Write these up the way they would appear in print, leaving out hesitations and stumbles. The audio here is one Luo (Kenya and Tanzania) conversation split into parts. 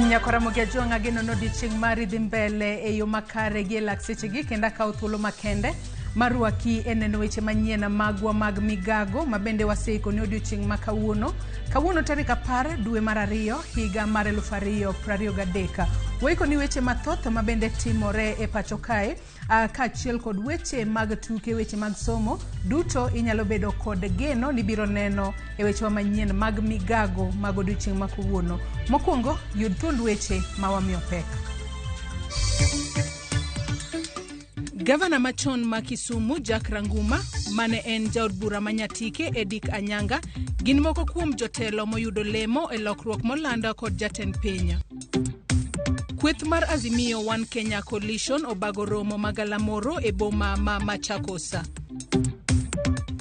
Nyakwaramogi Ajwang' ageno ni odiochieng' mari dhi mbele e yo makare gi e lak sechegi kendo akawo thuolo makende mar rwaki e neno weche manyien magwa mag migago ma bende waseiko ne odiochieng' ma kawuono. Kawuono tarik 10 dwe mar 2 higa mar 2023. Waiko ni weche mathoth ma bende timore e pacho kae kaachiel kod weche mag tuke, weche mag somo, duto inyalo bedo kod geno ni biro neno e wechewa manyien mag migago mag odiochieng' ma kawuono. Mokwongo, yud thuond weche ma wamiyo pek. Gavana machon ma Kisumu Jack Ranguma mane en jaod bura ma Nyatike Edick Anyanga gin moko kuom jotelo moyudo lemo e lokruok molanda kod jatend piny. Kweth mar Azimio One Kenya Coalition obago romo ma galamoro e boma ma Machakos.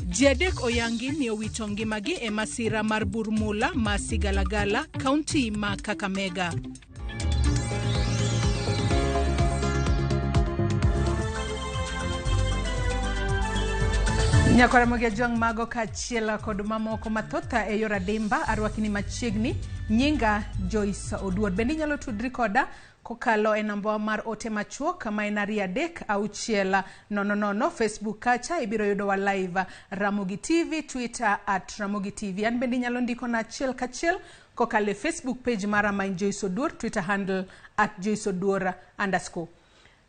Ji adek oyangi ni owito ngimagi e masira mar bur mula ma Sigalagala, kaunti ma Kakamega. Nyakwaramogi Ajwang' mago kaachiel kod mamoko mathoth e yor adimba arwakini machiegni. Nyinga Joyce Oduor. Bende inyalo tudri koda kokalo e namba mar ote machuok ma en 23600. Facebook kacha ibiro yudowa live Ramogi TV, Twitter at Ramogi TV. An bende inyalo ndikona achiel kachiel kokalo e Facebook page mara ma en Joyce Oduor, Twitter handle at Joyce Oduor underscore.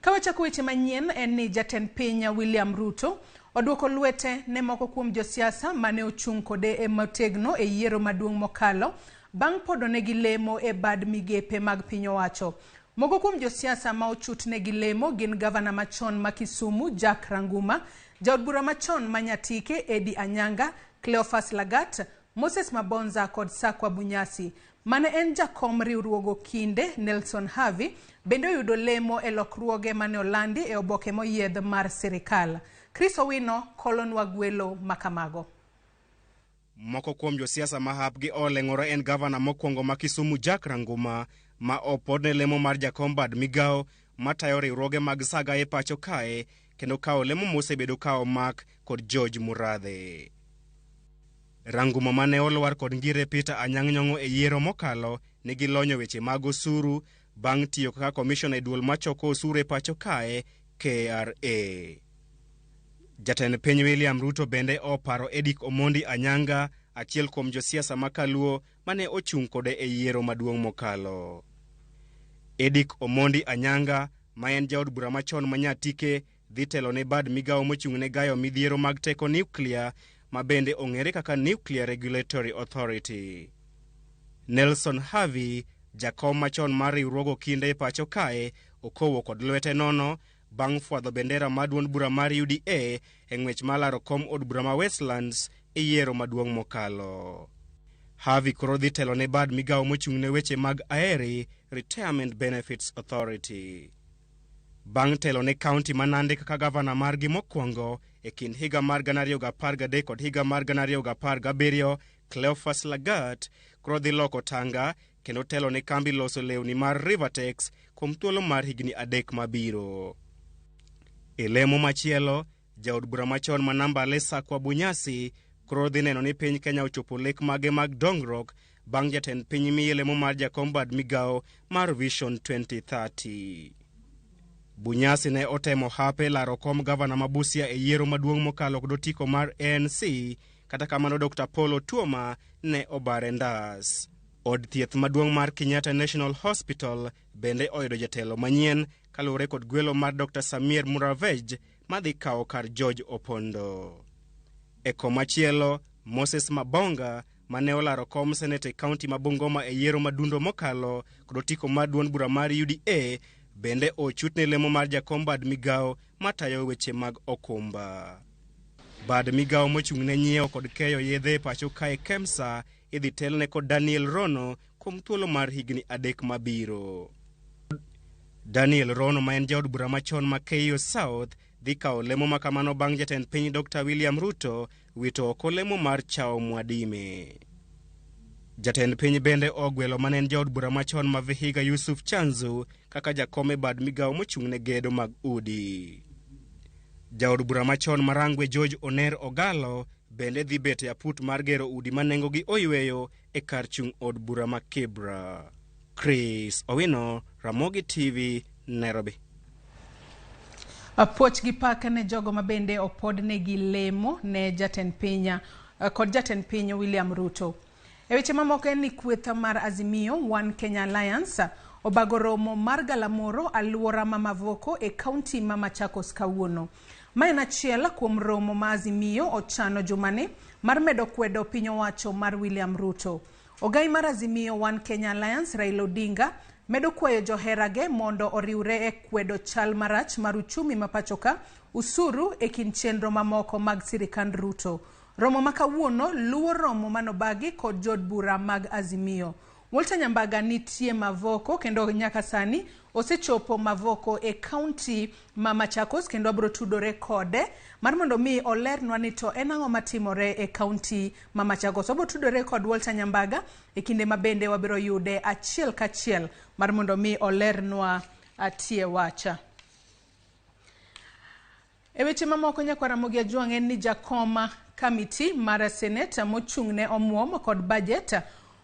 Ka wachako weche manyien en ni jatend piny William Ruto oduoko lwete ne moko kuom josiasa mane ochung' kode e motegno e yiero maduong' mokalo bang' podonegi lemo e bad migepe mag piny owacho. Moko kuom josiasa ma ochutnegi lemo gin gavana machon ma Kisumu Jack Ranguma, jaod bura machon ma Nyatike Eddie Anyanga, Cleophas Lagat, Moses Mabonza kod Sakwa Bunyasi. Mane en jakom riwruogo kinde, Nelson Havi, bende oyudo lemo e lokruoge mane olandi e oboke moyiedh mar sirikal. Chris Owino kolonwa gwelo makamago. Moko kuom josiasa ma hapgi oleng'ore en gavana mokwongo ma Kisumu Jack Ranguma ma opodne lemo mar jakom bad migawo matayo riwruoge mag saga e pacho kae kendo kawo lemo mosebedo ka omak kod George Murathe. Ranguma mane olwar kod Ngire Peter Anyang' Nyong'o e yiero mokalo nigi lony e weche mag osuru bang' tiyo kaka komishona e duol machoko osuru e pacho kae KRA. Jatend piny William Ruto bende oparo Edick Omondi Anyanga, achiel kuom josiasa ma kaluo mane ochung' kode e yiero maduong' mokalo. Edick Omondi Anyanga ma en jaod bura machon ma Nyatike dhi telo ne bad migawo mochung' ne gayo midhiero mag teko nuklia ma bende ong'ere kaka Nuclear Regulatory Authority. Nelson Havi, jakom machon mar riwruog okinde e pacho kae, okowo kod lwete nono bang' fwadho bendera mar duond bura mar UDA e ng'wech mar laro kom od bura ma Westlands e yiero maduong' mokalo. Havi koro dhi telo ne bad migawo mochung' ne weche mag Aeri Retirement Benefits Authority. Bang' telo ne kaunti ma Nandi kaka gavana margi mokwongo e kind higa mar 2013 kod higa mar 2017, Cleophas Lagat koro dhi loko tanga kendo telo ne kambi loso lewni mar Rivatex kuom thuolo mar higni 3 mabiro. E lemo machielo, jaod bura machon ma Nambale Sakwa Bunyasi koro dhi neno ni piny Kenya ochopo lek mage mag dongruok bang' jatend piny miye lemo mar jakom bad migawo mar Vision 2030. Bunyasi ne otemo hape laro kom gavana ma Busia e yiero maduong' mokalo kod otiko mar ANC, kata kamano Dr. Paul Otuoma ne obare ndas. Od thieth maduong' mar Kenyatta National Hospital bende oyudo jatelo manyien kaluwore kod gwelo mar Dr. Samir Muravej madhi kawo kar George Opondo. E komachielo, Moses Mabonga mane olaro kom seneta e kaunti ma Bungoma e yiero madundo mokalo kod otiko mar duond bura mar UDA bende ochutne lemo mar jakom bad migawo matayo weche mag okumba. Bad migawo mochung' ne nyiewo kod keyo yedhe e pacho kae KEMSA idhi telne kod Daniel Rono kuom thuolo mar higni 3 mabiro. Daniel Rono ma en jaod bura machon ma Keiyo South dhi kawo lemo ma kamano bang' jatend piny Dr. William Ruto wito oko lemo mar Chao Mwadime. Jatend piny bende ogwelo mane en jaod bura machon ma Vihiga Yusuf Chanzu kaka jakom e bad migawo mochung' ne gedo mag udi. Jaod bura machon ma Rangwe George Oner Ogalo bende dhi bet e aput mar gero udi ma nengogi oyweyo e kar chung' od bura ma Kibra. Chris Owino, Ramogi TV, Nairobi. Puoch gi pak ne jogo ma bende opodnegi lemo ne jatend piny kod jatend piny William Ruto. E weche mamoko en ni kweth mar Azimio One Kenya Alliance obago romo mar galamoro aluora ma Mavoko e kaunti ma Machakos kawuono. Ma en achiel kuom romo ma Azimio ochano jumani mar medo kwedo piny owacho mar William Ruto. Ogai mar Azimio One Kenya Alliance Raila Odinga medo kwayo joherage mondo oriwre e kwedo chal marach mar uchumi ma pachoka, usuru e kind chenro mamoko mag sirikand Ruto. Romo ma kawuono luwo romo manobagi kod jood bura mag Azimio. Walter Nyambaga nitie Mavoko kendo nyaka sani osechopo Mavoko e kaunti ma Machakos kendo abiro tudore kode mar mondo mi olernwa ni to en ang'o matimore e kaunti ma Machakos. Wabiro tudore kod Walter Nyambaga e kinde ma bende wabiro yude achiel kachiel mar mondo mi olernwa tie wacha. E weche mamoko nyakwar Ramogi Ajwang' en ni jakom kamiti mar Senate mochung' ne omuom kod budget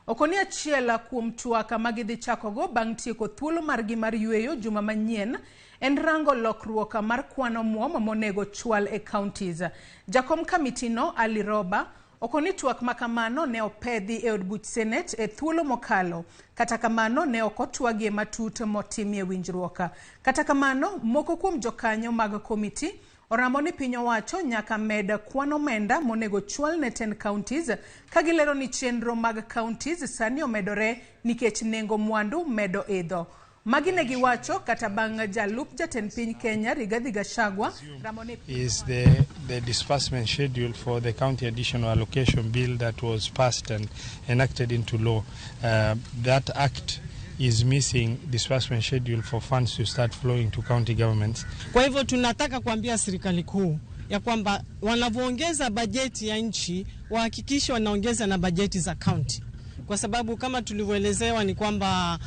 okoni achiel kuom twak ma gidhi chakogo bang' tieko thuolo margi mar yweyo juma manyien en rango lokruok mar kwan omuom monego chwal e counties. Jakom kamitino Ali Roba okoni twak ma kamano ne opedhi e od buch Senate e thuolo mokalo. Kata kamano ne ok otwagie matut motimie winjruok. Kata kamano moko kuom jokanyo mag komiti oramo ni piny owacho nyaka med kwan omenda monego chwal ne 10 counties ka gilero ni chenro mag counties sani omedore nikech nengo mwandu medo idho. Magi ne giwacho kata bang' jalup jatend piny Kenya Rigathi Gachagua ramo ni is the disbursement schedule for the county additional allocation bill that was passed and enacted into law. That act is missing disbursement schedule for funds to start flowing to county governments. Kwa hivyo tunataka kuambia serikali kuu ya kwamba wanavyoongeza bajeti ya nchi wahakikishe wanaongeza na bajeti za county, kwa sababu kama tulivyoelezewa ni kwamba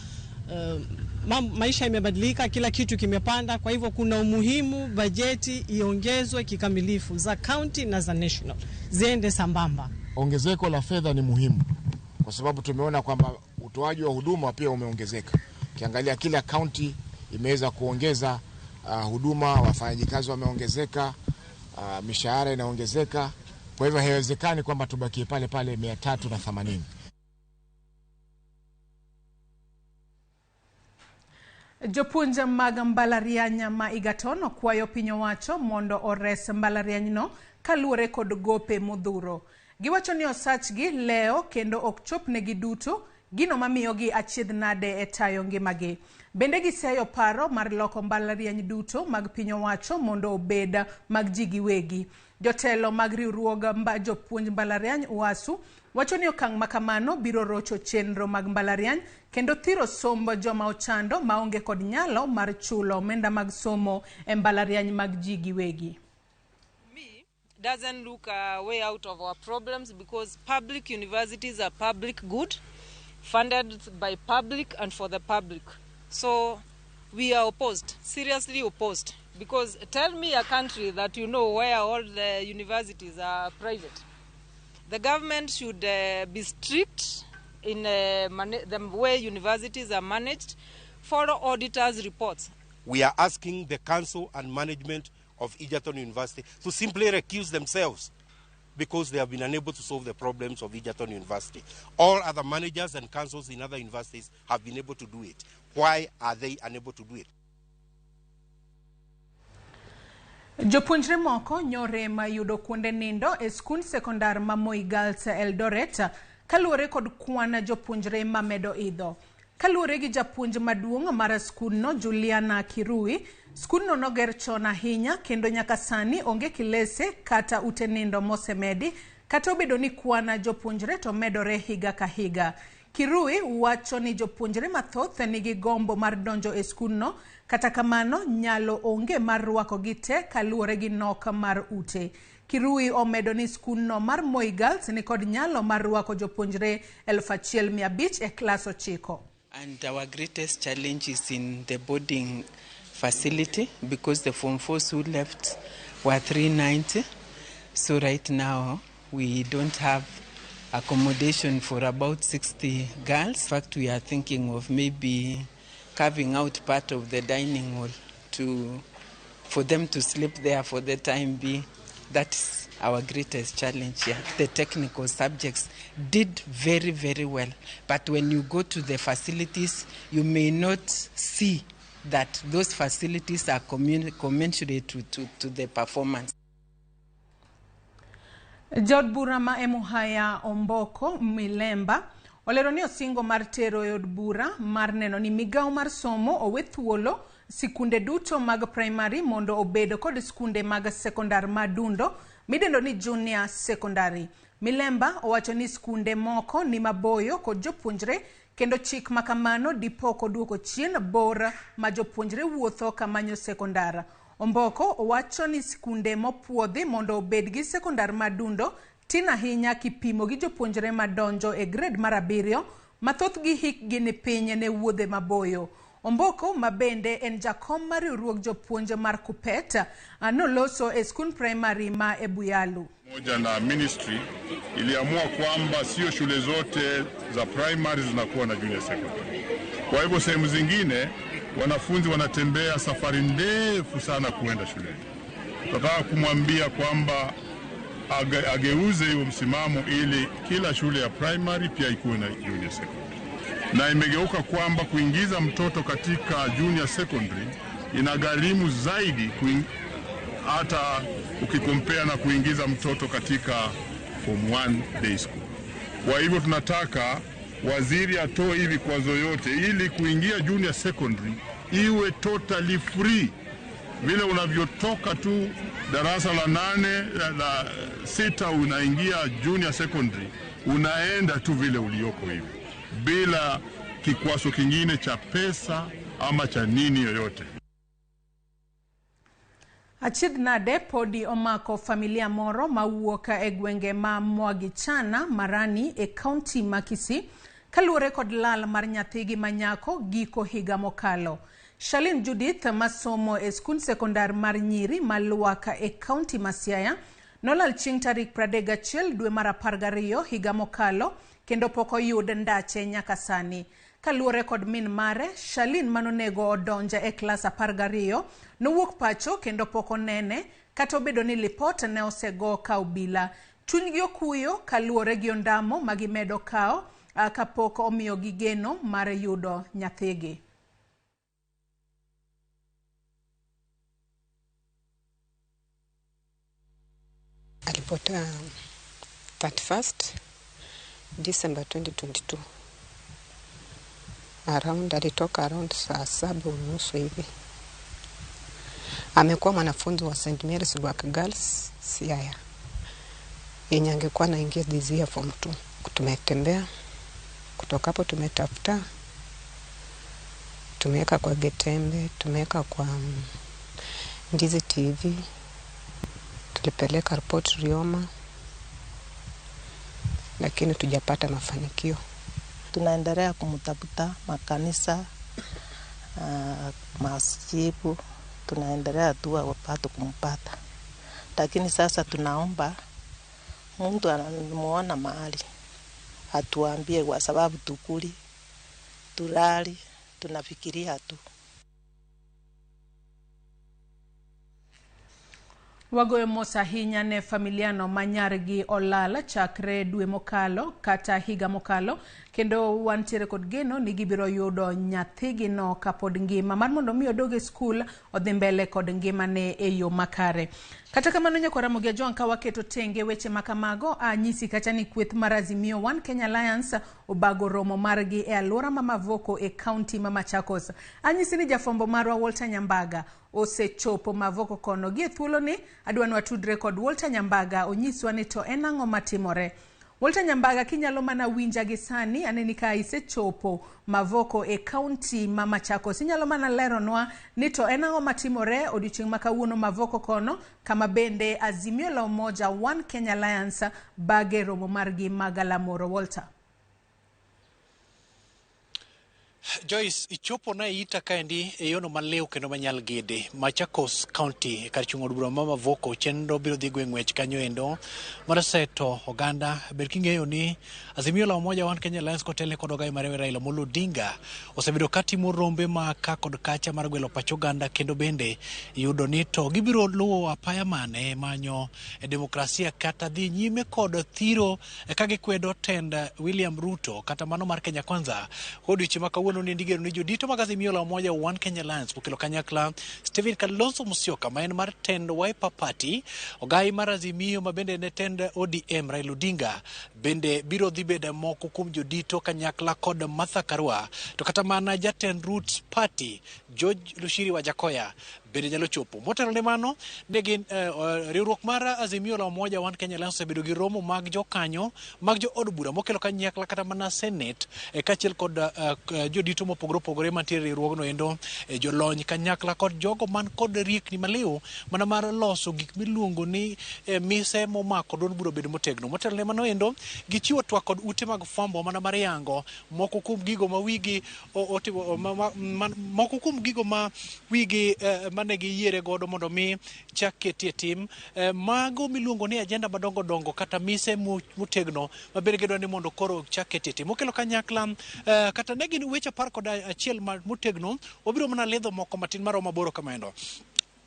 maisha imebadilika, kila kitu kimepanda. Kwa hivyo kuna umuhimu bajeti iongezwe kikamilifu za county na za national ziende sambamba. Ongezeko la fedha ni muhimu kwa sababu tumeona kwamba utoaji wa huduma pia umeongezeka. Ukiangalia kila county imeweza kuongeza huduma, wafanyikazi wameongezeka, mishahara inaongezeka. Kwa hivyo haiwezekani kwamba tubakie pale pale 380. Jopuonj mag mbalariany ma Egerton okwayo piny owacho mondo ores mbalarianyno kaluwore kod gope modhuro. Giwacho ni osachgi leo kendo ok chopnegi duto, gino mamiyogi achiedh nade e tayo ngimagi. Bende giseyo paro mar loko mbalariany duto mag piny owacho mondo obed mag ji giwegi. Jotelo mag riwruog jopuonj mbalariany UASU wacho ni okang' makamano biro rocho chenro mag mbalariany kendo thiro somb joma ochando maonge kod nyalo mar chulo omenda mag somo e mbalariany mag ji giwegi. Doesn't look a way out of our problems, because public universities are public good, funded by public and for the public. So we are opposed, seriously opposed, because tell me a country that you know where all the universities are private. The government should be strict in the way universities are managed, follow auditors' reports. We are asking the council and management of Egerton University to simply recuse themselves because they have been unable to solve the problems of Egerton University. All other managers and councils in other universities have been able to do it. Why are they unable to do it? Jopuonjre moko nyore ma yudo kuonde nindo e skund sekondar ma Moi Girls Eldoret kaluwore kod kwan jopuonjre mamedo idho. Kaluwore gi japuonj maduong' mar skundno Juliana Kirui, skundno noger chon ahinya kendo nyaka sani onge kilese kata ute nindo mosemedi kata obedo ni kwan jopuonjre to medore higa ka higa. Kirui wacho ni jopuonjre mathoth nigi gombo mar donjo e skundno, kata kamano nyalo onge mar rwakogi te kaluwore gi nok mar ute. Kirui omedo ni skundno mar Moi Girls nikod nyalo mar rwako jopuonjre 1500 e klas 9. And our greatest challenge is in the boarding facility because the Form 4s who left were 390. So right now we don't have accommodation for about 60 girls. In fact, we are thinking of maybe carving out part of the dining hall for them to sleep there for the time being. That's our greatest challenge here. The technical subjects did very, very well. But when you go to the facilities, you may not see that those facilities are commensurate to the performance. Jaod bura ma Emuhaya Omboko Milemba olero ni osingo mar tero e od bura mar neno ni migawo mar somo owe thuolo sikunde duto mag primary mondo obed kod skunde mag sekondar madundo midendo ni junior secondary. Milemba owacho ni skunde moko ni maboyo kod jopuonjre kendo chik makamano dipo koduoko chien bor ma jopuonjre wuotho kamanyo sekondar. Omboko owacho ni skunde mopuodhi mondo obed gi sekondar madundo tin ahinya kipimo gi jopuonjre madonjo e grade mar 7 ma thothgi hikgi ni piny ne wuodhe maboyo. Omboko ma bende en jakom mar riwruog jopuonj mar Kupet noloso e skund primary ma Ebuyalu. Moja na ministry iliamua kwamba sio shule zote za primary zinakuwa na junior secondary. Kwa hivyo sehemu zingine wanafunzi wanatembea safari ndefu sana kuenda shuleni. Tunataka kumwambia kwamba ageuze hiyo msimamo ili kila shule ya primary pia ikuwe na junior secondary. Na imegeuka kwamba kuingiza mtoto katika junior secondary inagharimu zaidi hata ukikompea na kuingiza mtoto katika form 1 day school. Kwa hivyo tunataka waziri atoe hivi vikwazo yote ili kuingia junior secondary iwe totally free. Vile unavyotoka tu darasa la 8 la 6 unaingia junior secondary, unaenda tu vile ulioko hivi bila kikwazo kingine cha pesa ama cha nini yoyote. Achiedh nade podi omako familia moro mawuok e gwenge ma Mwagichana Marani e kaunti ma Kisii kaluwore kod lal mar nyathigi manyako giko higa mokalo. Shalin Judith masomo e skund sekondar mar nyiri ma Lwaka e kaunti ma Siaya nolal chieng' tarik 31 dwe mar 12 higa mokalo kendo pok oyud ndache nyaka sani. Kaluwore kod min mare, Shalin manonego odonje e klas 12 nowuok pacho kendo pok onene kata obedo ni lipot ne osego ka obila. Chunygi okuyo kaluwore gi ondamo magimedo kawo kapok omiyogi geno mar yudo nyathigi. Alipotea 31st December 2022. Around alitoka around saa 7:30 hivi. Amekuwa mwanafunzi wa St. Mary's Lwaka Girls Siaya, yenye angekuwa anaingia this year form 2. Tumetembea kutoka hapo, tumetafuta, tumeweka kwa Getembe, tumeweka kwa Ndizi TV, tulipeleka report Rioma, lakini tujapata mafanikio. Tunaendelea kumtafuta makanisa, masjibu, tunaendelea tu wapate kumpata. Lakini sasa tunaomba mtu anamuona mahali atuambie, kwa sababu tukuli tulali tunafikiria tu. Wagoyo mos ahinya ne familiano ma nyargi olal chakre dwe mokalo kata higa mokalo. Kendo wantiere kod geno ni gibiro yudo nyathigino kapod ngima mar mondo mi odog e skul odhi mbele kod ngimane e yo makare. Kata kamano nyakwar Ramogi Ajwang' ka waketo tenge weche ma kamago, anyisi kacha ni kweth mar Azimio One Kenya Alliance obago romo margi e alwora ma Mavoko e kaunti ma Machakos. Anyisi ni jafwambo marwa Walter Nyambaga osechopo Mavoko kono. Gie thuoloni adwa ni watudre kod Walter Nyambaga onyiswa ni to en ang'o matimore. Walter Nyambaga, kinyalo mana winja gi sani, aneni ka isechopo Mavoko e kaunti ma Machakos. Inyalo mana leronwa ni to en ang'o matimore odiochieng' ma kawuono Mavoko kono, kama bende Azimio la Umoja One Kenya Alliance bage romo margi ma galamoro. Walter. Joyce, ichopo na ita kaendi e yono maliw kendo manyal gede Machakos County kar chung' od bura ma Mavoko. Chenro biro dhi gwe ng'wech kanyo endo mar seto oganda. Ber king'eyo ni Azimio la Umoja One Kenya Alliance kotelne kod ogai mare Raila Amolo Odinga osebedo katimo rombe ma ka kod kacha mar gwelo pach oganda, kendo bende yudo ni to gibiro luwo apaya mane manyo e demokrasia kata dhi nyime kod thiro ka gikwedo tend William Ruto kata mano mar Kenya Kwanza. Odiochieng' ma kawuono ni ndigeno ni jodito mag Azimio la Umoja One Kenya Alliance okelo kanyakla Stephen Kalonzo Musyoka ma en mar tend Wiper Party, ogai mar Azimio ma bende ne tend ODM Raila Odinga bende biro dhi bedo moko kuom jodito kanyakla kod Martha Karua, to kata mana jatend Roots Party George Luchiri Wajackoyah bende nyalo chopo. Motelo ne mano, ne gin riwruok mar Azimio la Umoja One Kenya Alliance osebedo gi romo mag jokanyo mag jo od bura mokelo kanyakla kata mana Senate kaachiel kod jodito mopogore opogore mantiere e riwruogno endo, jolony kanyakla kod jogo man kod riekni maliw mana mar loso gik miluongo ni mise momako duond bura obedo motegno. Motelo ne mano endo, gichiwo twak kod ute mag fwambo mana mar yango moko kuom gigo ma wigi otimo moko kuom gigo ma wigi mane giyiere godo mondo mi chak ketie tim mago miluongo ni agenda madongo dongo kata mise motegno ma bende gidwa ni mondo koro chak ketie tim. Okelo kanyakla kata ne gin weche 11 motegno, wabiro mana lidho moko matin maromo 8 kamaendo.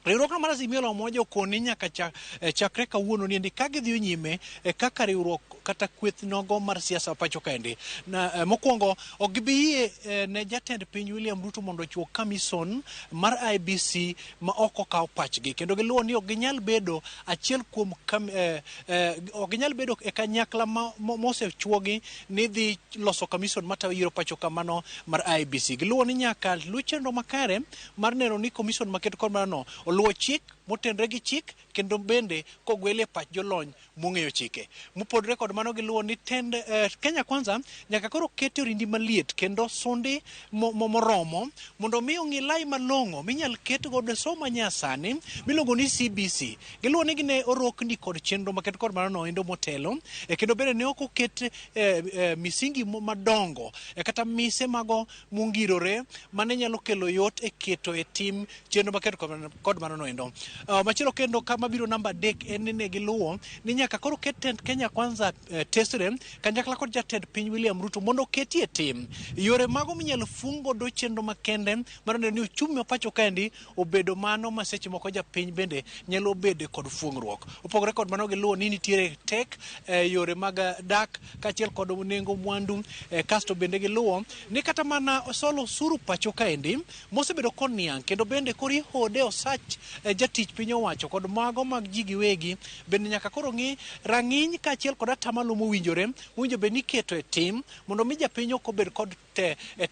Riwruogno mar Azimio la Umoja okoni nyaka chakre kawuono niendi ka gidhi nyime kaka riwruok kata kweth nogo mar siasa pacho kaendi. Na mokwongo ok gibi yie ne jatend piny William Ruto mondo ochuo commission mar IBC ma ok okaw pachgi, kendo giluwo ni ok ginyal bedo achiel kuom ok ginyal bedo e kanyakla mosechuogi ni dhi loso commission matayo yiero pacho kamano mar IBC. Giluwo ni nyaka luw chenro makare mar neno ni commission maket kod mano oluwo chik motenre gi chik, kendo bende kogwele pach jolony mong'eyo chike. Mopogore kod mano, giluwo ni tend Kenya Kwanza nyaka koro kete orindi maliet kendo sundi moromo mondo mi ong'i lai malong'o minyal ket godo somo manyasani miluongo ni CBC. Giluwo ni gine orokni kod chenro maket kod mano no endo motelo, kendo bende ne ok oket misingi madongo kata mise mago mongirore mane nyalo kelo yot e keto e tim chenro maket kod mano no endo. Machielo kendo kama biro namba 3 en ni ne giluwo ni nyaka koro ket tend Kenya Kwanza tesre kanyakla kod jatend piny William Ruto mondo oketie tim yore mago minyalo fung godo chenro makende mar neno ni uchumi ma pacho kaendi obedo mano ma seche moko japiny bende nyalo bedo kod fuong'ruok. Opogore kod mano, giluwo ni nitiere tek yore mag dak kaachiel kod nengo mwandu, kasto bende giluwo ni kata mana solo osuru pacho kaendi mosebedo koniang' kendo bende koro ihode osach jatich piny owacho kod mago mag ji giwegi bende nyaka koro ng'i rang'iny kaachiel kod atamalo mowinjore mowinjo bed ni iketo e tim mondo mi japiny ok obed kod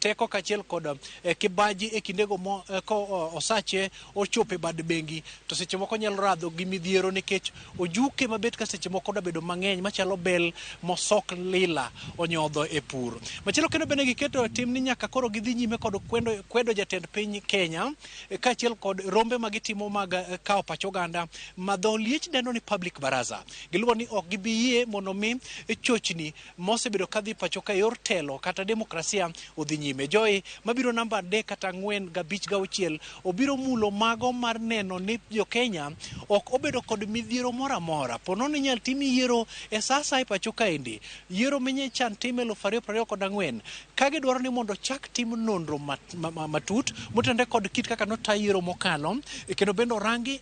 teko kaachiel kod kibaji e kindego ko osache ochopo e bad bengi to seche moko nyalo radho gi midhiero nikech ojuke mabet ka seche moko da bedo mang'eny machalo bel mosok lila onyodho e pur. Machielo kendo bende giketo e tim ni nyaka koro gidhi nyime kod kwedo jatend piny Kenya kaachiel kod rombe ma gitimo mag kawo pach oganda ma dho liech dendo ni public baraza. Giluwo ni ok gibi yie mondo mi chochni mosebedo kadhi pacho ka yor telo kata demokrasia odhi nyime. Joy mabiro namba 3 kata 4 5 6 obiro mulo mago mar neno ni jo Kenya ok obedo kod midhiero moro amora. Po nono inyal tim yiero e sa asaya e pacho kaendi, yiero minye chan tim 2024 ka gidwaro ni mondo chak tim nonro matut motenore kod kit kaka nota yiero mokalo, kendo bende orangi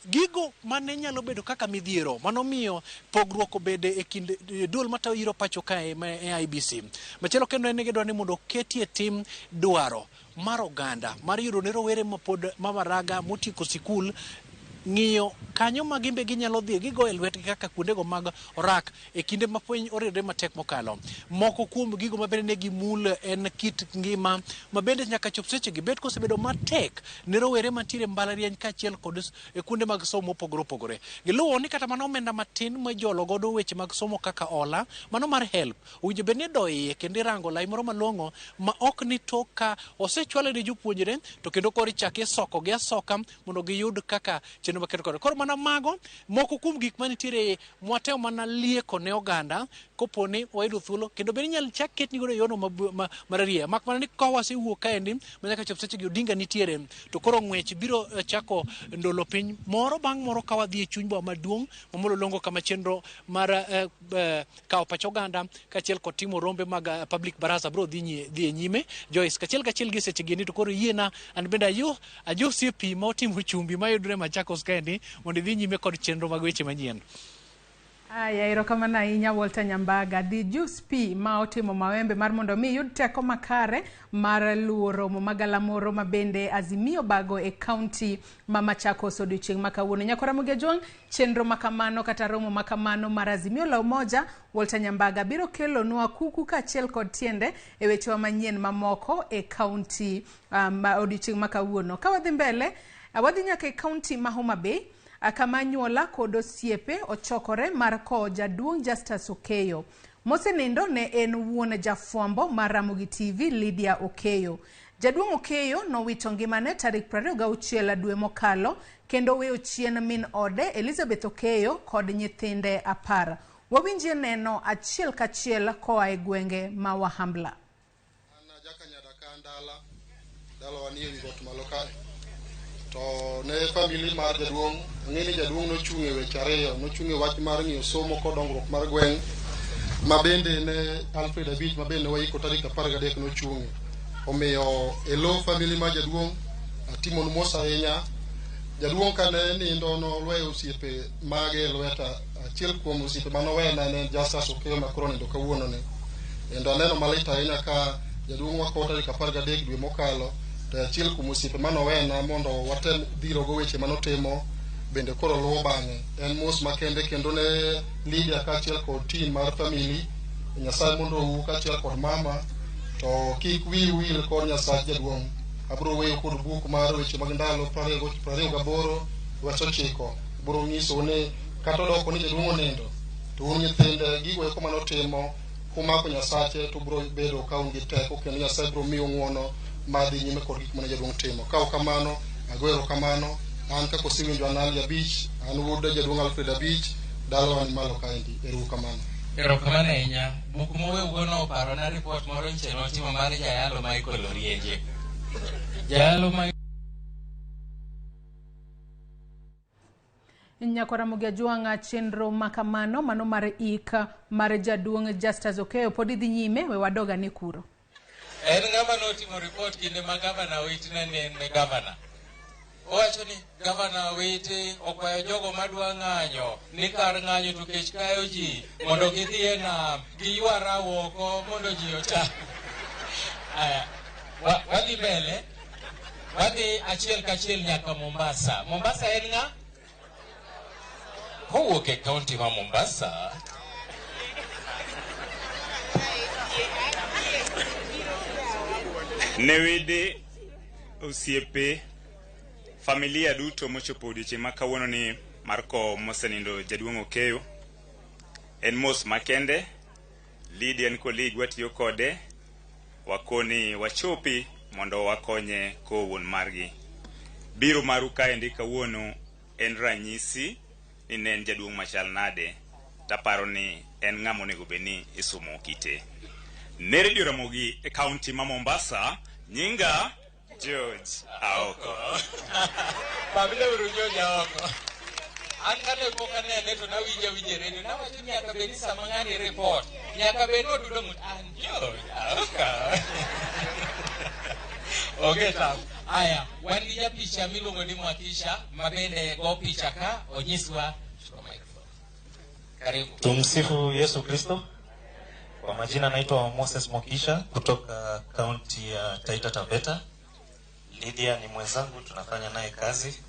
Gigo mane nyalo bedo kaka midhiero manomiyo pogruok obede e kind duol matayo yiero pacho kae ma IEBC. Machielo kendo en ni gidwaro ni mondo oketie tim dwaro mar oganda mar yudo ne rowere mapod mamaraga motieko sikul ng'iyo kanyo ma gimbe ginyalo dhi gigo e lwetgi kaka kuondego mag orak e kinde ma piny oridre matek mokalo. Moko kuom gigo ma bende ne gimul en kit ngima ma bende nyaka chop sechegi bet kosebedo matek ne rowere mantiere mbalariany kaachiel kod kuonde mag somo mopogore opogore. Giluwo ni kata mana omenda matin ma ijolo godo weche mag somo kaka hola, mano mar HELB, owinjo bed ni ido iye kendo irango lai moro malong'o ma ok ni tok ka osechwale ne jopuonjre to kendo koro ichako isokogi asoka mondo giyud kaka chenro maketo kode. Koro mana mago moko kuom gik manitiere mwatemo mana lieko ne oganda kopo ni wayudo thuolo kendo bende inyalo chak ketni godo e yono mararieya. Mak mana ni ka wasewuok kaendi manyaka chop sechegi Odinga nitiere to koro ng'wech biro chako ndolo piny moro bang' moro ka wadhi e chuny boma maduong' ma Mlolongo kama chenro mar kawo pach oganda kaachiel kod timo rombe mag public baraza biro dhi e nyime. Joyce, kachiel kachiel gi sechegi ni to koro yiena an bende ajosie pi ma otimo chumbi mayudore Machakos kaendi mondo idhi nyime kod chenro mag weche manyien. Aya, erokamano ahinya Walter Nyambaga. Dhi jus pi ma otimo mawembe mar mondo mi iyud teko makare mar luwo romo magalamoro ma bende Azimio bago e kaunti ma Machakos odiochieng' ma kawuono. Nyakora Ramogi Ajwang', chenro makamano kata romo makamano mar Azimio la Umoja, Walter Nyambaga biro kelonwa kuku kaachiel kod tiende e wechewa manyien mamoko e kaunti odiochieng' ma kawuono. Ka wadhi mbele, wadhi nyaka e kaunti ma Homa Bay, kama anyuola kod osiepe ochokore mar kowo jaduong' Justus Okeyo. Mosenindo ne en wuon jafwambo mar Ramogi TV Lydia Okeyo. Jaduong' Okeyo nowito ngimane tarik 26 dwe mokalo kendo weyo chien min ode Elizabeth Okeyo kod nyithinde 10. Wawinjie neno achiel kachiel koa e gwenge ma Wahambla. An jakanyada ka ndala, dalawa ni ewi got malo kae. To ne famili mar jaduong', ang'e ni jaduong' nochung' e weche ariyo, nochung' e wach mar ng'iyo somo kod dongruok mar gweng', ma bende ne Alfred Abich ma bende ne waiko tarik 13 nochung'e. Omiyo e lo famili mar jaduong' atimonu mos ahinya. Jaduong' kane nindo nolweyo osiepe mage e lweta, achiel kuom osiepe manowena ne en Justus Okeyo ma koro nindo kawuono ni. Kendo aneno malit ahinya ka jaduong' wakowo tarik 13 dwe mokalo, to achiel kuom osiepe manowena mondo watem dhirogo weche manotimo bende koro luwo bang'e. En mos makende kendo ne Lydia kaachiel kod team mar famili, Nyasaye mondo ou kaachiel kod mama, to kik wiu wil kod Nyasach jaduong'. Abiro weyo kod buk mar weche mag ndalo 28 wes 9. Biro nyisou ni kata odoko ni jaduong' onindo, to un nyithinde gigo eko manotimo kumako Nyasache to biro bedo ka un gi teko kendo Nyasaye biro miyo ng'uono mar dhi nyime kod gik mane jaduong' timo. Ka ok kamano, agoyo erokamano. An kaka osewinjo an Ali Abich, an wuod jaduong' Alfred Abich, dalawa ni malo kaendi. Erokamano. Erokamano ahinya. Buk moweugo oparona ripot moro nche notimo mar jayalo Michael Orienje. Jayalo Michael Nyakora Ramogi Ajwang', chenro makamano mano mar ik mar jaduong' Justus Okeyo pod idhi nyime, we wadog ane kuro. En ng'ama notimo ripot kinde ma gavana Owiti ne en gavana. Owacho ni gavana Owiti okwayo jogo madwa ng'anyo ni kar ng'anyo to kech kayo ji mondo gidhi e nam giywa rawo oko mondo ji ocham. Aya, wadhi mbele, wadhi achiel kachiel nyaka Mombasa. Mombasa en ng'a? Kowuok e kaunti ma Mombasa, Ne wede, osiepe, familia duto mochopo odiochieng' ma kawuono ni mar kowo mosenindo jaduong' Okeyo. En mos makende, Lydia en colleague watiyo kode, wakoni wachopi mondo wakonye kowo wuon margi. Biro maru kaendi kawuono en ranyisi ni ne en jaduong' machal nade, taparo ni en ng'ama onego bed ni isumo kite. Ne Radio Ramogi e kaunti ma Mombasa, nyinga George Aoko. Babile uru George Aoko. An kane pok anene to nawinjo awinjo e redio, nawacho ni nyaka bed ni sama ng'ani report, nyaka bed ni odudo ng'ut, an George Aoko. Onge tam. Aya, wan gi japicha miluongo ni Mwakisha ma bende go picha ka onyiswa. Chukua microphone. Karibu. Tumsifu Yesu Kristo. Kwa majina naitwa Moses Mwakisha kutoka kaunti ya Taita Taveta. Lydia ni mwenzangu, tunafanya naye kazi.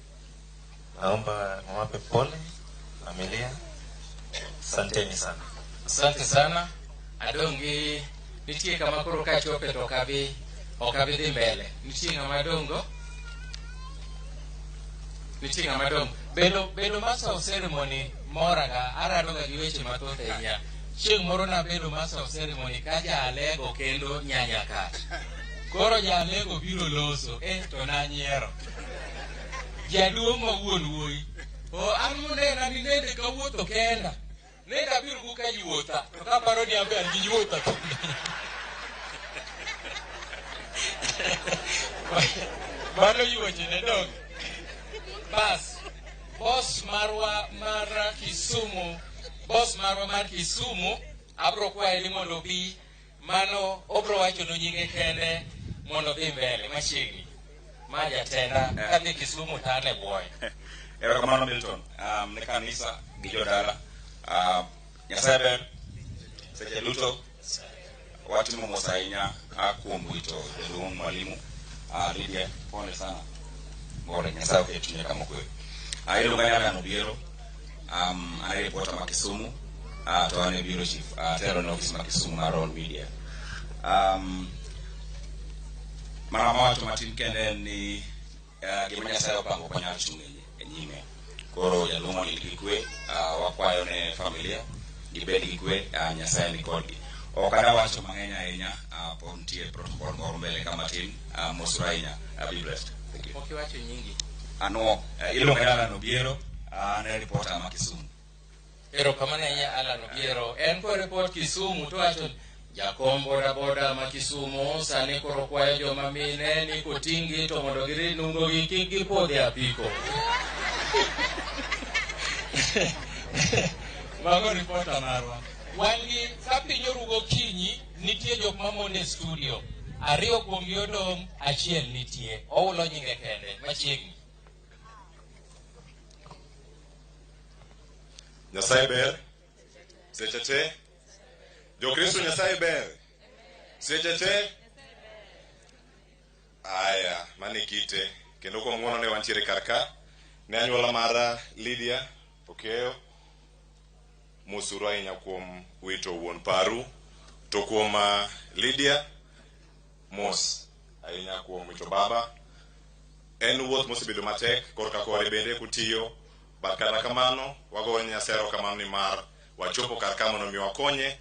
Naomba niwape pole familia. Asanteni sana. Asante sana. Adongi nitie kama koro kachope to ok abi dhi mbele. Nitie ng'ama dongo? Nitie ng'ama dongo. Bedo master of ceremony moraga, aradoga gi weche mathoth ahinya. Chieng' moro nabedo master of ceremony ka jaalego kendo nyanyakat. Koro jaalego biro loso, to nanyiero. Jaduong' ma wuon wuoyi. O an monena ni nende kawuotho kenda. Nende abiro go ka yuotha, to kaparo ni an be an gi yuotha. Mano yuoche ne dong. Bas, boss marwa mar Kisumu, boss marwa mar Kisumu, abro kwaye ni mondo obi, mano obro wachonu nyinge kende mondo odhi mbele machiegni. Ma jatenda kadhi Kisumu to an e bwoye. Erokamano Milton, ne kanisa gi jodala. Nyasaye ber seche duto. Watimo mos ahinya kuom wito jaduong' mwalimu Lydia, pole sana. Pole, Nyasaye oket chunye kama okwe. Iluonga ni Alan Obiero, an e reporter ma Kisumu, to an e bureau chief, atelo ne ofis ma Kisumu mar Royal Media. Mana mawacho matin kende en ni gima Nyasaye opango ok wanyal chung' e nyime. Koro jaduong' onind gi kwe, wakwayo ne familia gibed gi kwe, Nyasaye ni kodgi. Ok adwa wacho mang'eny ahinya, pod nitie protocol moro mbele ka matin, mosuru ahinya. Be blessed. Thank you. Pok iwacho nyingi. Anuo, iluonga ni Alan Obiero, an e reporter ma Kisumu. Erokamano ahinya Alan Obiero. En ko report Kisumu to wacho jakom boda boda ma Kisumu sani koro kwayo joma mine ni koting'gi to mondo girid nungogi kik gipodh e apiko. Mago reporter marwa. Wan gi ka piny oru gokinyi nitie jok mamondo e studio. Ariyo kuomgi odong', achiel nitie. Oulo nyinge kende machiegni. Nyasaye ber seche te. Jokristo Nyasaye ber seche te. Aya, mano e kite. Kendo kuom ng'wono ne wantiere kar ka. Ne anyuola mara Lydia Okeyo, mosuru ahinya kuom wito wuon paru. To kuom Lydia, mos ahinya kuom wito baba. En wuoth mosebedo matek korka kore bende kutiyo, but kata kamano wagoyo Nyasaye erokamano ni mar wachopo kar ka mondo mi wakonye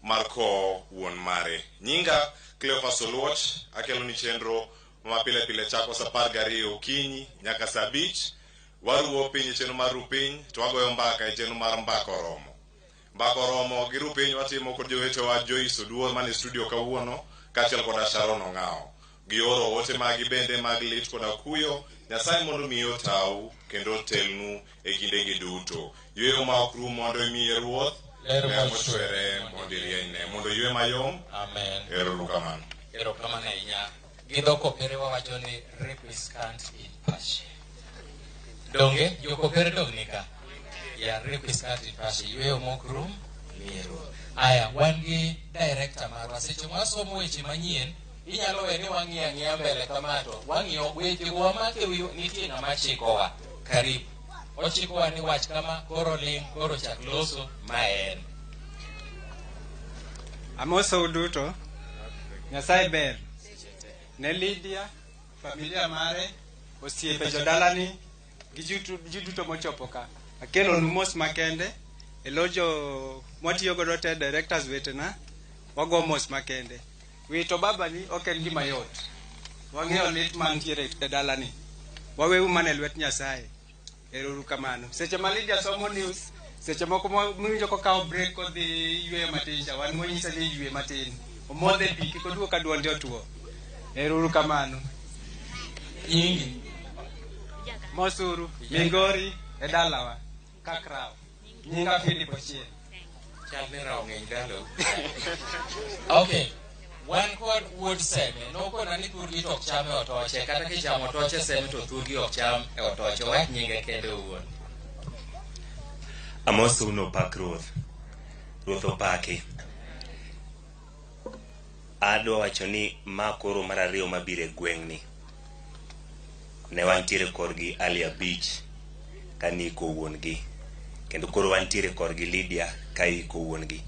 mar kowo wuon mare. Nyinga Cleophas Oluoch, akelo ni chenro ma pile pile chako saa 12 okinyi nyaka saa 5. Waruwo piny e chenro mar ru piny to wagoyo mbaka e chenro mar mbaka oromo. Mbaka oromo gi ru piny watimo kod jowetewa Joyce Oduor mane studio kawuono kaachiel koda Sharon Ong'awo. Gioro ote magi bende mag lit koda kuyo. Nyasaye mondo mi otau kendo otelnu e kindegi duto. Yweyo ma ok rum mondo imiye Ruoth, ler mochwere mondo irienyne, mondo ywe mayom. Amen. Ero kamano. Erokamano ahinya. Gi dho kopere wawacho ni requiescant in pace. Donge jokopere dong nika. Ya requiescant in pace. Yweyo mok rum, miye Ruoth. Aya, wan gi director marwa. Seche mwasomo weche manyien, inyalo we ni wang'iyo ang'iya mbele kama to wang'iyo weche go wamake wi nitie ng'ama chikowa. Karibu. Ochikowa ni wach kama, koro ling', koro chak loso, ma en. Amosou duto. Nyasaye ber. Ne Lydia, familia mare, osiepe jodalani, gi ji duto mochopo ka. Akelonu mos makende, e lo jo mwatiyo godo te directors wetena, wago mos makende. Wito babani ok en gima yot. Wang'eyo lit mantiere e dalani. Waweu mana e lwet Nyasaye. Ero kamano. Seche ma Lydia somo news, seche moko mwinjo kokawo break kodhi yweyo matin cha, wan mwanyise ni ywe matin. Omodhe pi kik oduog ka duonde otuo. Ero kamano. Nyingi. Mosuru, Migori, e dalawa, Kakrao. Nyinga Philip Ochieng. Chal ni rawo ng'eny dalau. Okay. Wan kod wuod Seme, nokona ni thurgi to ok cham e otoche, kata kichamo otoche Seme to thurgi ok cham e otoche. Owach nyinge kende owuon. Amosou nopak Ruoth. Ruoth opaki. Adwa wacho ni ma koro mar ariyo mabiro e gweng'ni. Ne wantiere korgi Ali Abich ka niiko wuon-gi. Kendo koro wantiere korgi Lydia ka iko wuon-gi.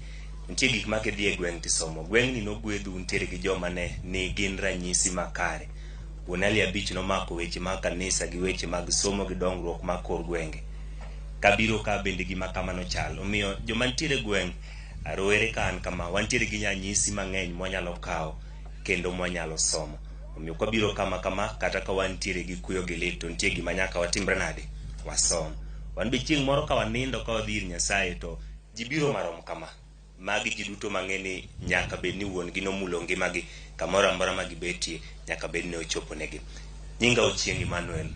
Nitie gik ma kidhi e gweng' tisomo. Gweng'ni nogwedhu nitiere gi joma ne ni gin ranyisi makare. Wuon Ali Abich nomako weche mag kanisa gi weche mag somo gi dongruok mag kor gwenge. Kabiro ka bende gima kamano chal. Omiyo joma nitiere e gweng' rowere ka an kama wantiere gi ranyisi mang'eny mwanyalo kawo kendo mwanyalo somo. Omiyo kwabiro kama kama kata ka wantiere gi kuyo gi lit to nitie gima nyaka watimre nade? Wasom. Wan be chieng' moro ka wanindo ka wadhi ir Nyasaye to ji biro marom kama. Magi ji duto mang'e ni nyaka bed ni wuon gi nomulo ngimagi kamoro amora ma gibetie nyaka bed ni ochopo negi. Nyinga Ochieng' Emmanuel.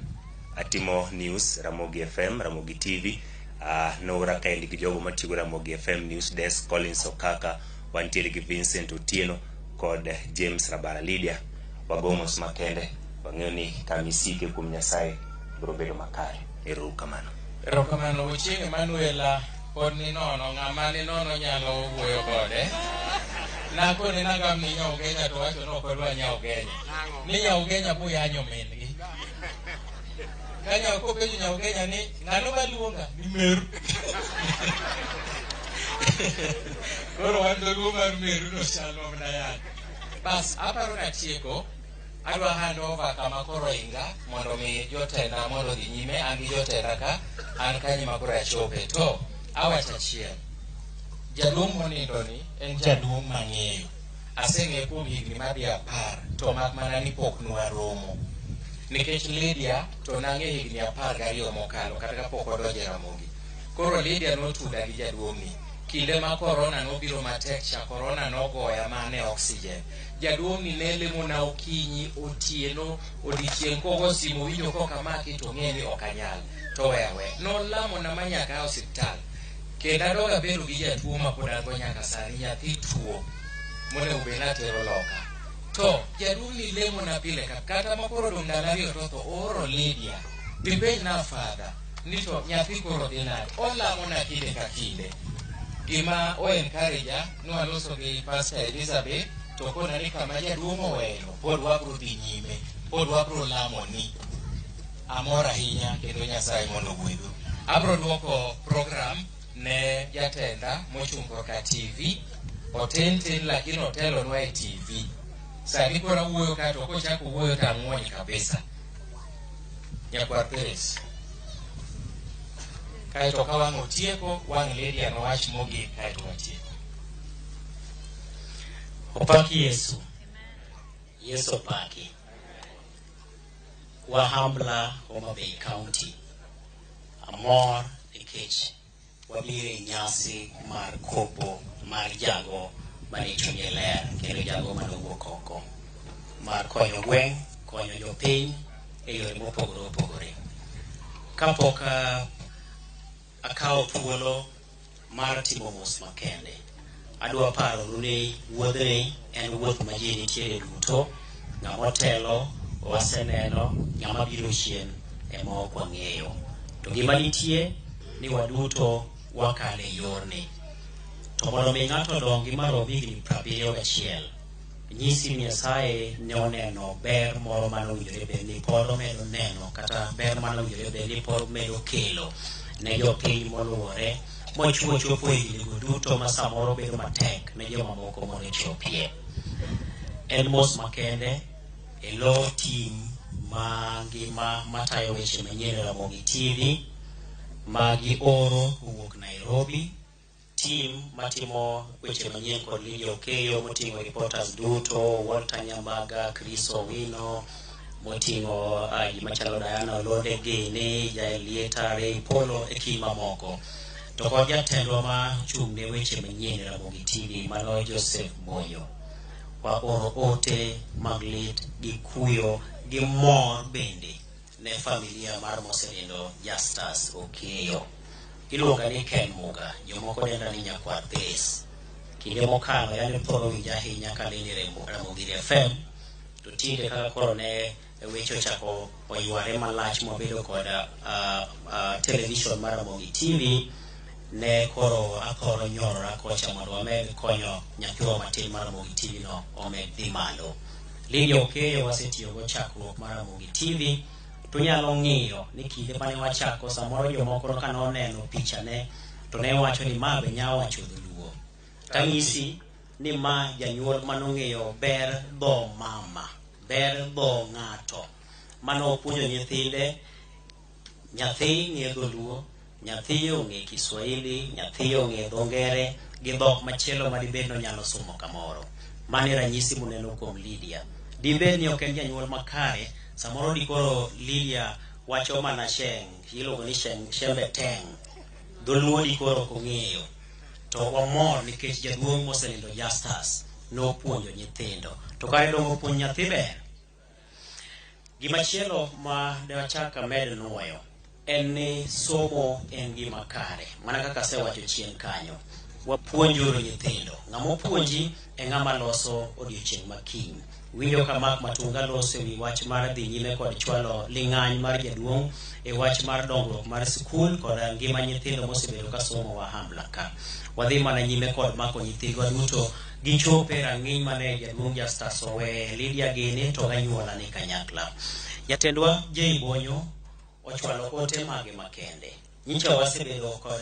Atimo news Ramogi FM, Ramogi TV. Noora kaendi gi jogo matiyo go Ramogi FM News Desk, Collins Okaka, wantiere gi Vincent Otieno kod James Rabara. Lydia, wago mos makende. Wang'eyo ni kama isike kuom Nyasaye biro bedo makare. Ero uru kamano. Erokamano Ochieng' Emmanuel pod ni nono, ng'ama ni nono nyalo wuoyo kode. Nakone nagam ni Nyaugenya to wacho ni ok odwa Nyaugenya. Ni Nyaugenya buyanyo min gi. Ka kopenjo Nyaugenya ni ng'ano maluonga ni meru. Koro wan dholuo mar meru no chalo mana yany. Bas aparo natieko adwa hand over kama koro inga mondo mi jotenda mondo odhi nyime an gi jotenda ka an kanyo ma koro achope to awacho achiel jaduong' monindo ni en jaduong' mang'eyo aseng'eye kuom higni madhi 10 to mak mana ni pok nwaromo nikech Lydia to nang'e higni 12 mokalo kata kapok odonjo e Ramogi koro Lydia notuda gi jaduong'ni kinde ma korona nobiro matek cha korona nogoya mane oxygen jaduong'ni ne lemona okinyi otieno odiechieng' kogo simu winjo kokamaki to ng'e ni ok anyal to weya aweya nolamona ma nyaka a osiptal kendo adog abedo gi jatuo ma pod an go nyaka sani nyathi tuo monego bed natero loka to jaduong'ni lemona pile ka kata ma koro odong' ndalo 2 to otho ooro Lydia dipenj na father ni to nyathi koro dhi nade olamona kinde ka kinde gima o encourage nwaloso gi Pastor Elizabeth to kona ni kama jaduong' oweyo pod wabro dhi nyime pod wabro lamo ni amor ahinya kendo Nyasaye mondo ogwedhu abro duoko program ne jatenda mochung' korka TV otin tin lakini otelonwa e TV sani koro awuoyo ka to kochako wuoyo to ang'wony kabisa nyakwar Peres kaeto ka wang' otieko wang' Lydia nowach mogik kaeto watieko. Opak Yesu. Yesu opaki. Wahambla Homa Bay County. Amor nikech wabiro e nyasi mar kopo mar jago mane chunye ler kendo jago manowuok oko mar konyo gweng', konyo jopiny e yore mopogore opogore. Kapok akawo thuolo mar timo mos makende, adwa paronu ni wuodhni en wuoth ma ji nitiere duto, ng'ama otelo waseneno, ng'ama biro chien ema ok wang'eyo. To gima nitie ni waduto wakalo e yorni. To mondo mi ng'ato odongi marom higni 71, nyisi ni Nyasaye ne oneno ber moro manowinjore bed ni pod omedo neno kata ber manowinjore bed ni pod omedo kelo ne jopiny moluwore mochuo chopo e hignigo duto ma samoro bedo matek ne jomamoko mondo ochopie. En mos makende e lo tim mangima matayo weche manyien e Ramogi TV ma gioro owuok Nairobi, tim matimo weche manyien kod Lydia Okeyo moting'o reporters duto, Walter Nyambaga, Chris Owino, moting'o ji machalo Diana Olonde Gini, Jael Lieta, Ray Polo e kind mamoko. To kod jatendwa ma ochung' ne weche manyien e Ramogi TV mano Joseph Bonyo. Waoro ote mag lit gi kuyo gi mor bende ne familia mar mosenindo Justus Okeyo. Iluonga ni Ken Muga, jomoko denda ni Nyakwar Peres. Kinde mokalo yani thoro winja ahinya kalendo e Ramogi FM, to tinde kaka koro ne weche ochako oyware malach mwabedo kod television mar Ramogi TV, ne koro athoro nyorora kocha mondo wamed konyo nyathiwa matin mar Ramogi TV no omed dhi malo. Lydia Okeyo wasetiyogo chakruok mar Ramogi TV. Tunyalo ng'iyo ni kinde mane wachako samoro jomoko ka noneno pichane to ne wacho ni ma be nya wacho dholuo. Tanyisi ni ma janyuol manong'eyo ber dho mama, ber dho ng'ato, manopuonjo nyithinde. Nyathi ng'e dholuo, nyathi ong'e Kiswahili, nyathi ong'e dho ngere gi dhok machielo madibed nonyalo somo kamoro. Mano e ranyisi muneno kuom Lydia. Dibed ni ok en janyuol makare, samoro dikoro Lydia wacho mana sheng, iluongo ni sheng, shembe teng. Dholuo dikoro ok ong'eyo. To wamor nikech jaduong' mosenindo Justus nopuonjo nyithindo. To kare dongo puonj nyathi ber. Gimachielo ma dewachak amed nuoyo en ni somo en gima kare. Mana kaka asewacho chien kanyo. Wapuonjuru nyithindo. Ng'ama opuonji e ng'ama loso odiochieng' ma kiny. Winjo ka Mark Matunga loso ewi wach mar dhi nyime kod chwalo ling'any mar jaduong' e wach mar dongruok mar sikul kod ngima nyithindo mosebedo ka somo Wahambla ka. Wadhi mana nyime kod mako nyithindwa duto gichope rang'iny mane jaduong' Justus oweye Lydia gini to ganyuola ni kanyakla. Jatendwa Jay Bonyo ochwalo ote mage makende. Nyicha wasebedo kod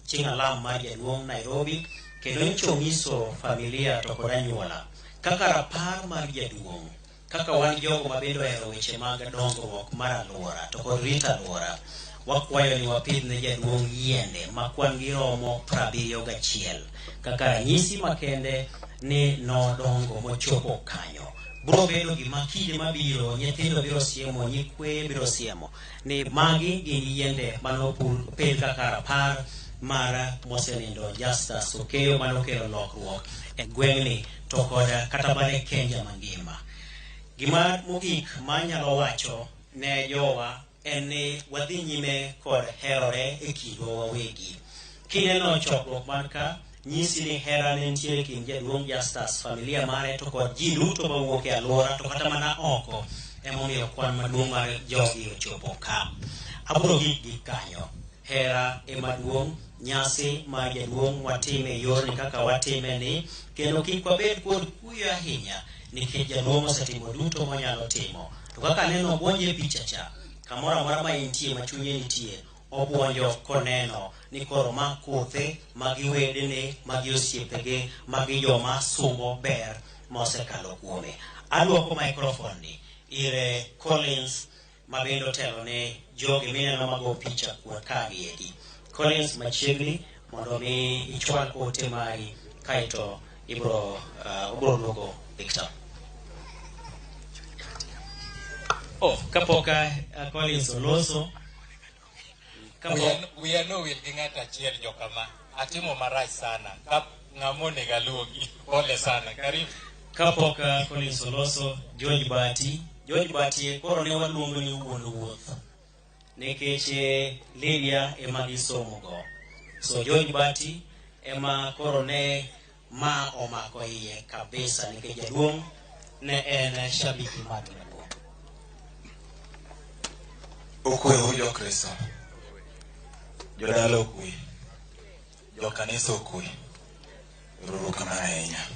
chieng' alam mar jaduong' Nairobi kendo nyicha onyiso familia to kod anyuola kaka rapar mar jaduong', kaka wan jogo mabende ohero weche mag dongruok mar alwora to kod rito alwora, wakwayo ni wapidh ne jaduong' yiende ma kwan gi romo 71 kaka ranyisi makende ni nodongo mochopo kanyo. Biro bedo gima kinde mabiro nyithindo biro siemo, nyikweye biro siemo ni magi gin yiende manopidh kaka rapar mar mosenindo Justus Okeyo manokelo lokruok e gweng'ni to kod kata mana e Kenya mangima. Gima mogik manyalo wacho ne jowa en ni wadhi nyime kod herore e kindwa wawegi. Kineno chokruok man ka, nyisi ni hera ne nitiere kind jaduong' Justus, familia mare to kod ji duto mawuok e alwora to kata mana oko, emomiyo kwan maduong' mar jogi ochopo ka. Abiro gik gi kanyo. Hera ema duong', nyasi mar jaduong' watime e yorni kaka watime ni, kendo kik wabed kod kuyo ahinya nikech jaduong' osetimo duto monyalo timo. To kaka aneno obuonjo e picha cha, kamoro amora ma entie ma chunye nitie, obuonjo koneno ni koro ma kothe, magi wedene, magi osiepege, magi joma sumo ber mosekalo kuome. Aduoko microphone ni ire Collins ma bende otelo ne jogi mineno mago picha kuom ka gieki. Collins machiegni mondo mi ichwal ote mari kaeto ibro obro duoko Victor. Oh, kapok Collins oloso. Wiya nowil gi ng'ato achiel jokama. Atimo marach sana. Kap ng'ama onego aluongi. Pole sana. Karibu. Kapok Collins oloso, George Bati. George Bati koro ne waluongo ni wuon wuoth. Nikech Lydia ema gisomogo. So George Bati ema koro ne ma omako iye kabisa nikech jaduong' ne en shabiki mar Liverpool. Okwe u jo-Kristo. Jodala okwe. Jokanisa okwe. Uru kamano ahinya.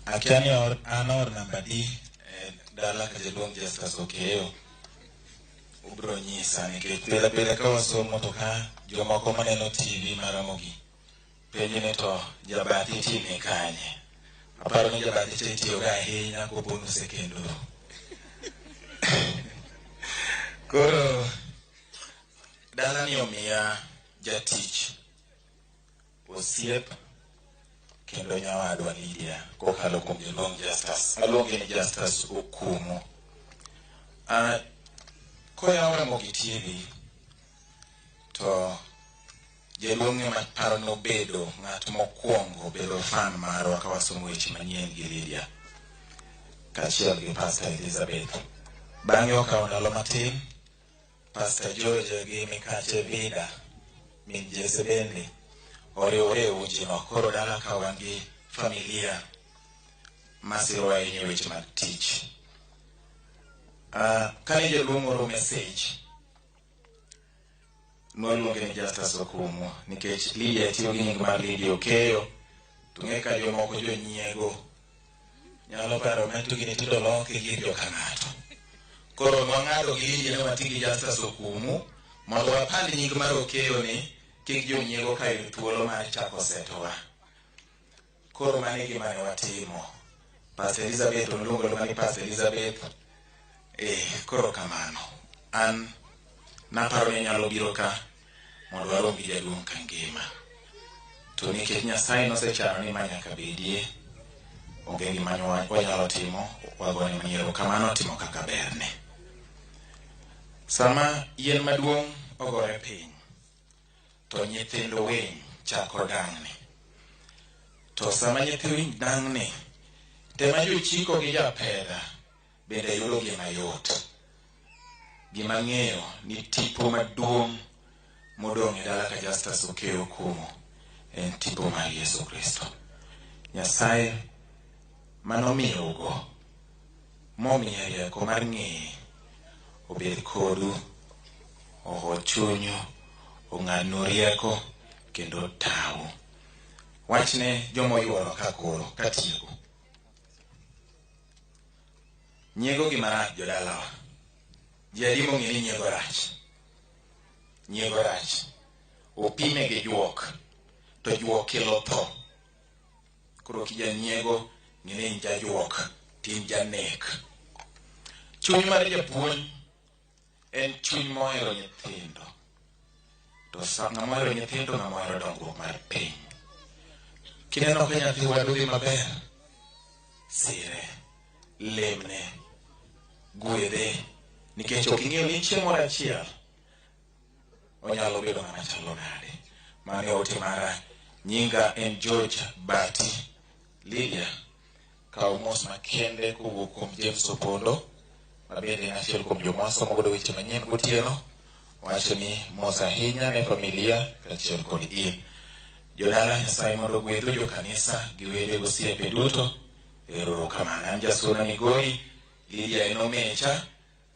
Akia ni an or namba di e dala ka jaduong' Justus Okeyo. Ubiro nyisa nikech pile pile ka wasomo to ka jomoko maneno TV mar Ramogi penjo ni to jabathi ti ni kanye. Aparo ni jabathi cha itiyogo ahinya kopo ni osekendoru. Koro dalani omiya jatich, osiep kendo nyawadwa Lydia kokalo kuom jaduong' Justus. Aluonge ni Justus Okumu. Koyawo Ramogi TV to jaduong' ema paro nobedo ng'at mokwongo bedo fan marwa ka wasomo weche manyien gi Lydia kaachiel gi Pastor Elizabeth. Bang'e okawo ndalo matin, Pastor George gi Mikache Vida, min Jesse bende Oriwore e unjino. Koro dala ka wan gi familia masiro ahinya e weche mag tich. Kane jaduong' oro message, nwaluonge ni Justus Okumu nikech Lydia tiyo gi nying mar Lydia Okeyo, to ng'e ka jomoko jonyiego nyalo paro ni to gini tindo loke gir joka ng'ato. Koro nwang'ado gi Lydia ni wati gi Justus Okumu mondo wapand nying mar Okeyo ni kik jonyiego ka yud thuolo mar chako setowa. Koro mano e gima ne watimo. Pastor Elizabeth noluongo ni Pastor Elizabeth. Koro kamano. An naparo ni anyalo biro ka mondo warom gi jaduong' ka ngima. To nikech Nyasaye nosechano ni ma nyaka bedie, onge gima wanyalo timo, wagone mana erokamano timo kaka berne. Sama yien maduong' ogore piny, to nyithind winy chako dang'ni. To sama nyithi winy dang'ni, tema jochiko gi japedha bende yudo gima yot. Gima ng'eyo ni tipo maduong' modong' e dala ka Justus Okeyo Okumu en tipo mar Yesu Kristo. Nyasaye manomiyougo, momiyo rieko mar ng'eye, obed kodu, oho chunyu, ong'adnu rieko kendo otau. Wachne joma oyuoro ka koro katieko. Nyiego gima rach jodalawa. Ji adi mong'e ni nyiego rach? Nyiego rach. Opime gi juok, to juok kelo tho. Koro kijanyiego, ng'e ni in jajuok, tim janek. Chuny mar japuonj en chuny mohero nyithindo. To ng'ama ohero nyithindo, ng'ama ohero dongruok mar piny. Kineno ka nyathi wadu dhi maber, sire, lemne, gwedhe, nikech ok ing'eyo ni chieng' moro achiel onyalo bedo ng'ama chalo nade. Mano e ote mara. Nyinga en George Bati. Lydia, kaw mos makende kowuok kuom James Opondo, ma bende en achiel kuom joma wasomo godo weche manyien gotieno. Wacho ni mos ahinya ne familia kaachiel kod in. Jodala Nyasaye mondo ogwedhu jokanisa gi wede gosiepe duto. Erokamano. An Jasuna Migori, Lydia en omecha.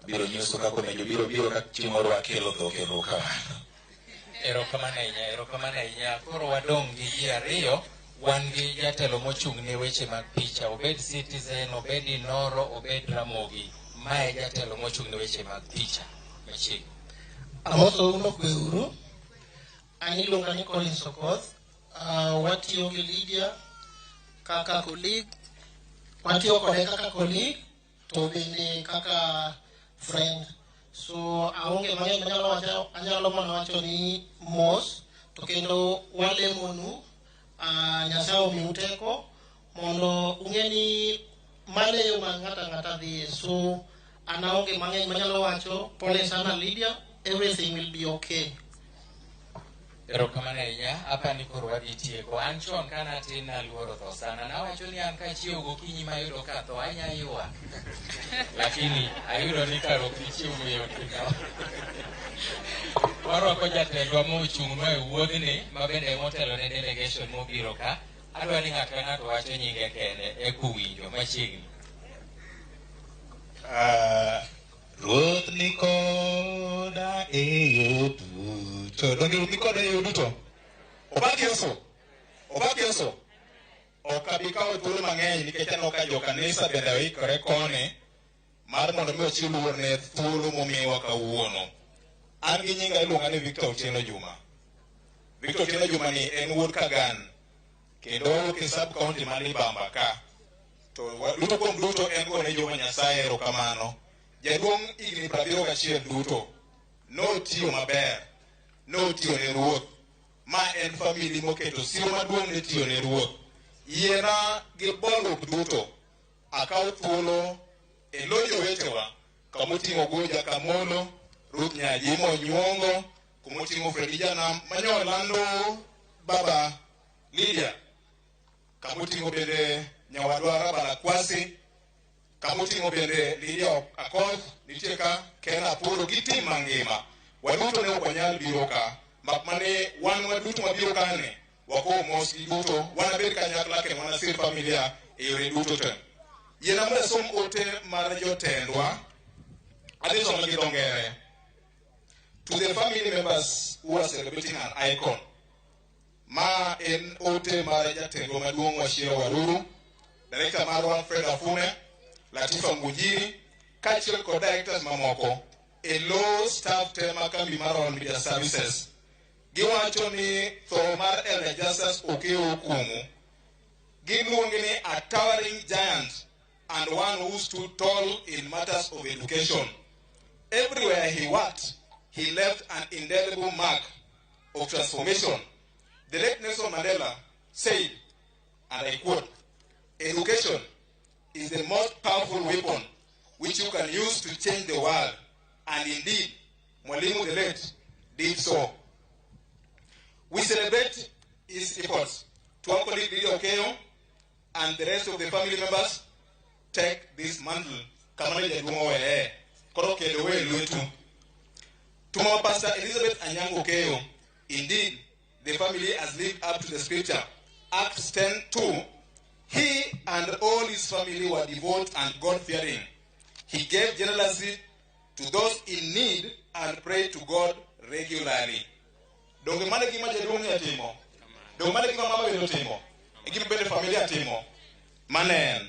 Abiro nyiso kaka omejo biro biro ka chieng' moro wakelo dhok. Erokamano. Erokamano ahinya, erokamano ahinya. Koro wadong' gi ji ariyo. Wan gi jatelo mochung' ne weche mag picha, obed Citizen, obed Inoro, obed Ramogi. Mae jatelo mochung' ne weche mag picha. Machiegni. Amoso uno kweuru. An iluonga ni Collins Okoth. Watiyo gi Lydia kaka colleague. Watiyo kode kaka colleague to bende kaka friend. So aonge mang'eny manyalo wacho, anyalo mana wacho ni mos to kendo walemonu Nyasaye omiu teko mondo ung'e ni mano e yo ma ng'ato ang'ata dhiye. So an aonge mang'eny manyalo wacho. Pole sana Lydia, everything will be okay. Erokamano ahinya, apani koro wadhi tieko. An chon ka natin naluoro tho sana. Nawacho ni an kachiewo gokinyi mayudo ka tho anya ywak. Lakini ayudo ni kar ok ichiew mayot. Warwako jatendwa mochung'nwa e wuodhni ma bende motelo ne delegation mobiro ka. Adwa ni ng'ato ka ng'ato wacho nyinge kende eka uwinjo machiegni. Ruoth ni koda e yo duto. Donge Ruoth ni koda e yo duto? Opak Yesu. Opak Yesu. Ok abi kawo thuolo mang'eny nikech aneno ka jokanisa bende oikore koni mar mondo mi ochiw luor ne thuolo momiwa kawuono. An gi nyinga iluonga ni Victor Otieno Juma. Victor Otieno Juma ni en wuod Kagan kendo owuok e sub county ma Libamba ka. To duto kuom duto en gone Jehova Nyasaye erokamano. Jaduong' higni 71 duto notiyo maber, notiyo ne ruoth. Ma en famili moketo siro maduong' ne tiyo ne ruoth. Yiena gi bolruok duto akaw thuolo e lo jowetewa kamoting'o Goja Kamolo, Ruth Nyajimo Nyuongo, kumoting'o Fredi Janam manyo lando baba Lydia, kamoting'o bende nyawadwa Rabana Kwasi, kamoting'o bende Lydia Akoth, nitie ka Ken Apollo gi tim mangima. Waduto ne ok wanyal biro ka, mak mane wan waduto mabiro kane Wakowo mos gi duto, wanabed kanyakla kendo wanasir familia e yore duto te. Yiena mondo asom ote mar jotendwa, adhi some gi dho ngere. To the family members who are celebrating an icon. Ma en ote mar jatendwa maduong' Wachira Waruru, director marwa Fred Afune, Latifa Ngunjiri, kaachiel kod directors mamoko e lo staff te ma kambi mar Royal Media Services. Giwacho ni tho mar Elder Justus Okeyo Okumu giluonge ni a towering giant and one who stood tall in matters of education. Everywhere he worked, he left an indelible mark of transformation. The late Nelson Mandela said, and I quote, "Education is the most powerful weapon which you can use to change the world." And indeed, Mwalimu the late did so. We celebrate his efforts. To our colleague Lydia Okeyo and the rest of the family members, take this mantle. Kamane jaduong' oweye. Koro kendo we lwetu. To our Pastor Elizabeth Anyango Okeyo, indeed, the family has lived up to the scripture. Acts 10:2, he and all his family were devout and God-fearing. He gave generously to those in need and prayed to God regularly. Donge mano e gima jaduong' ne timo? Donge mano e gima mama bende otimo? E gima bende familia timo? Mano en.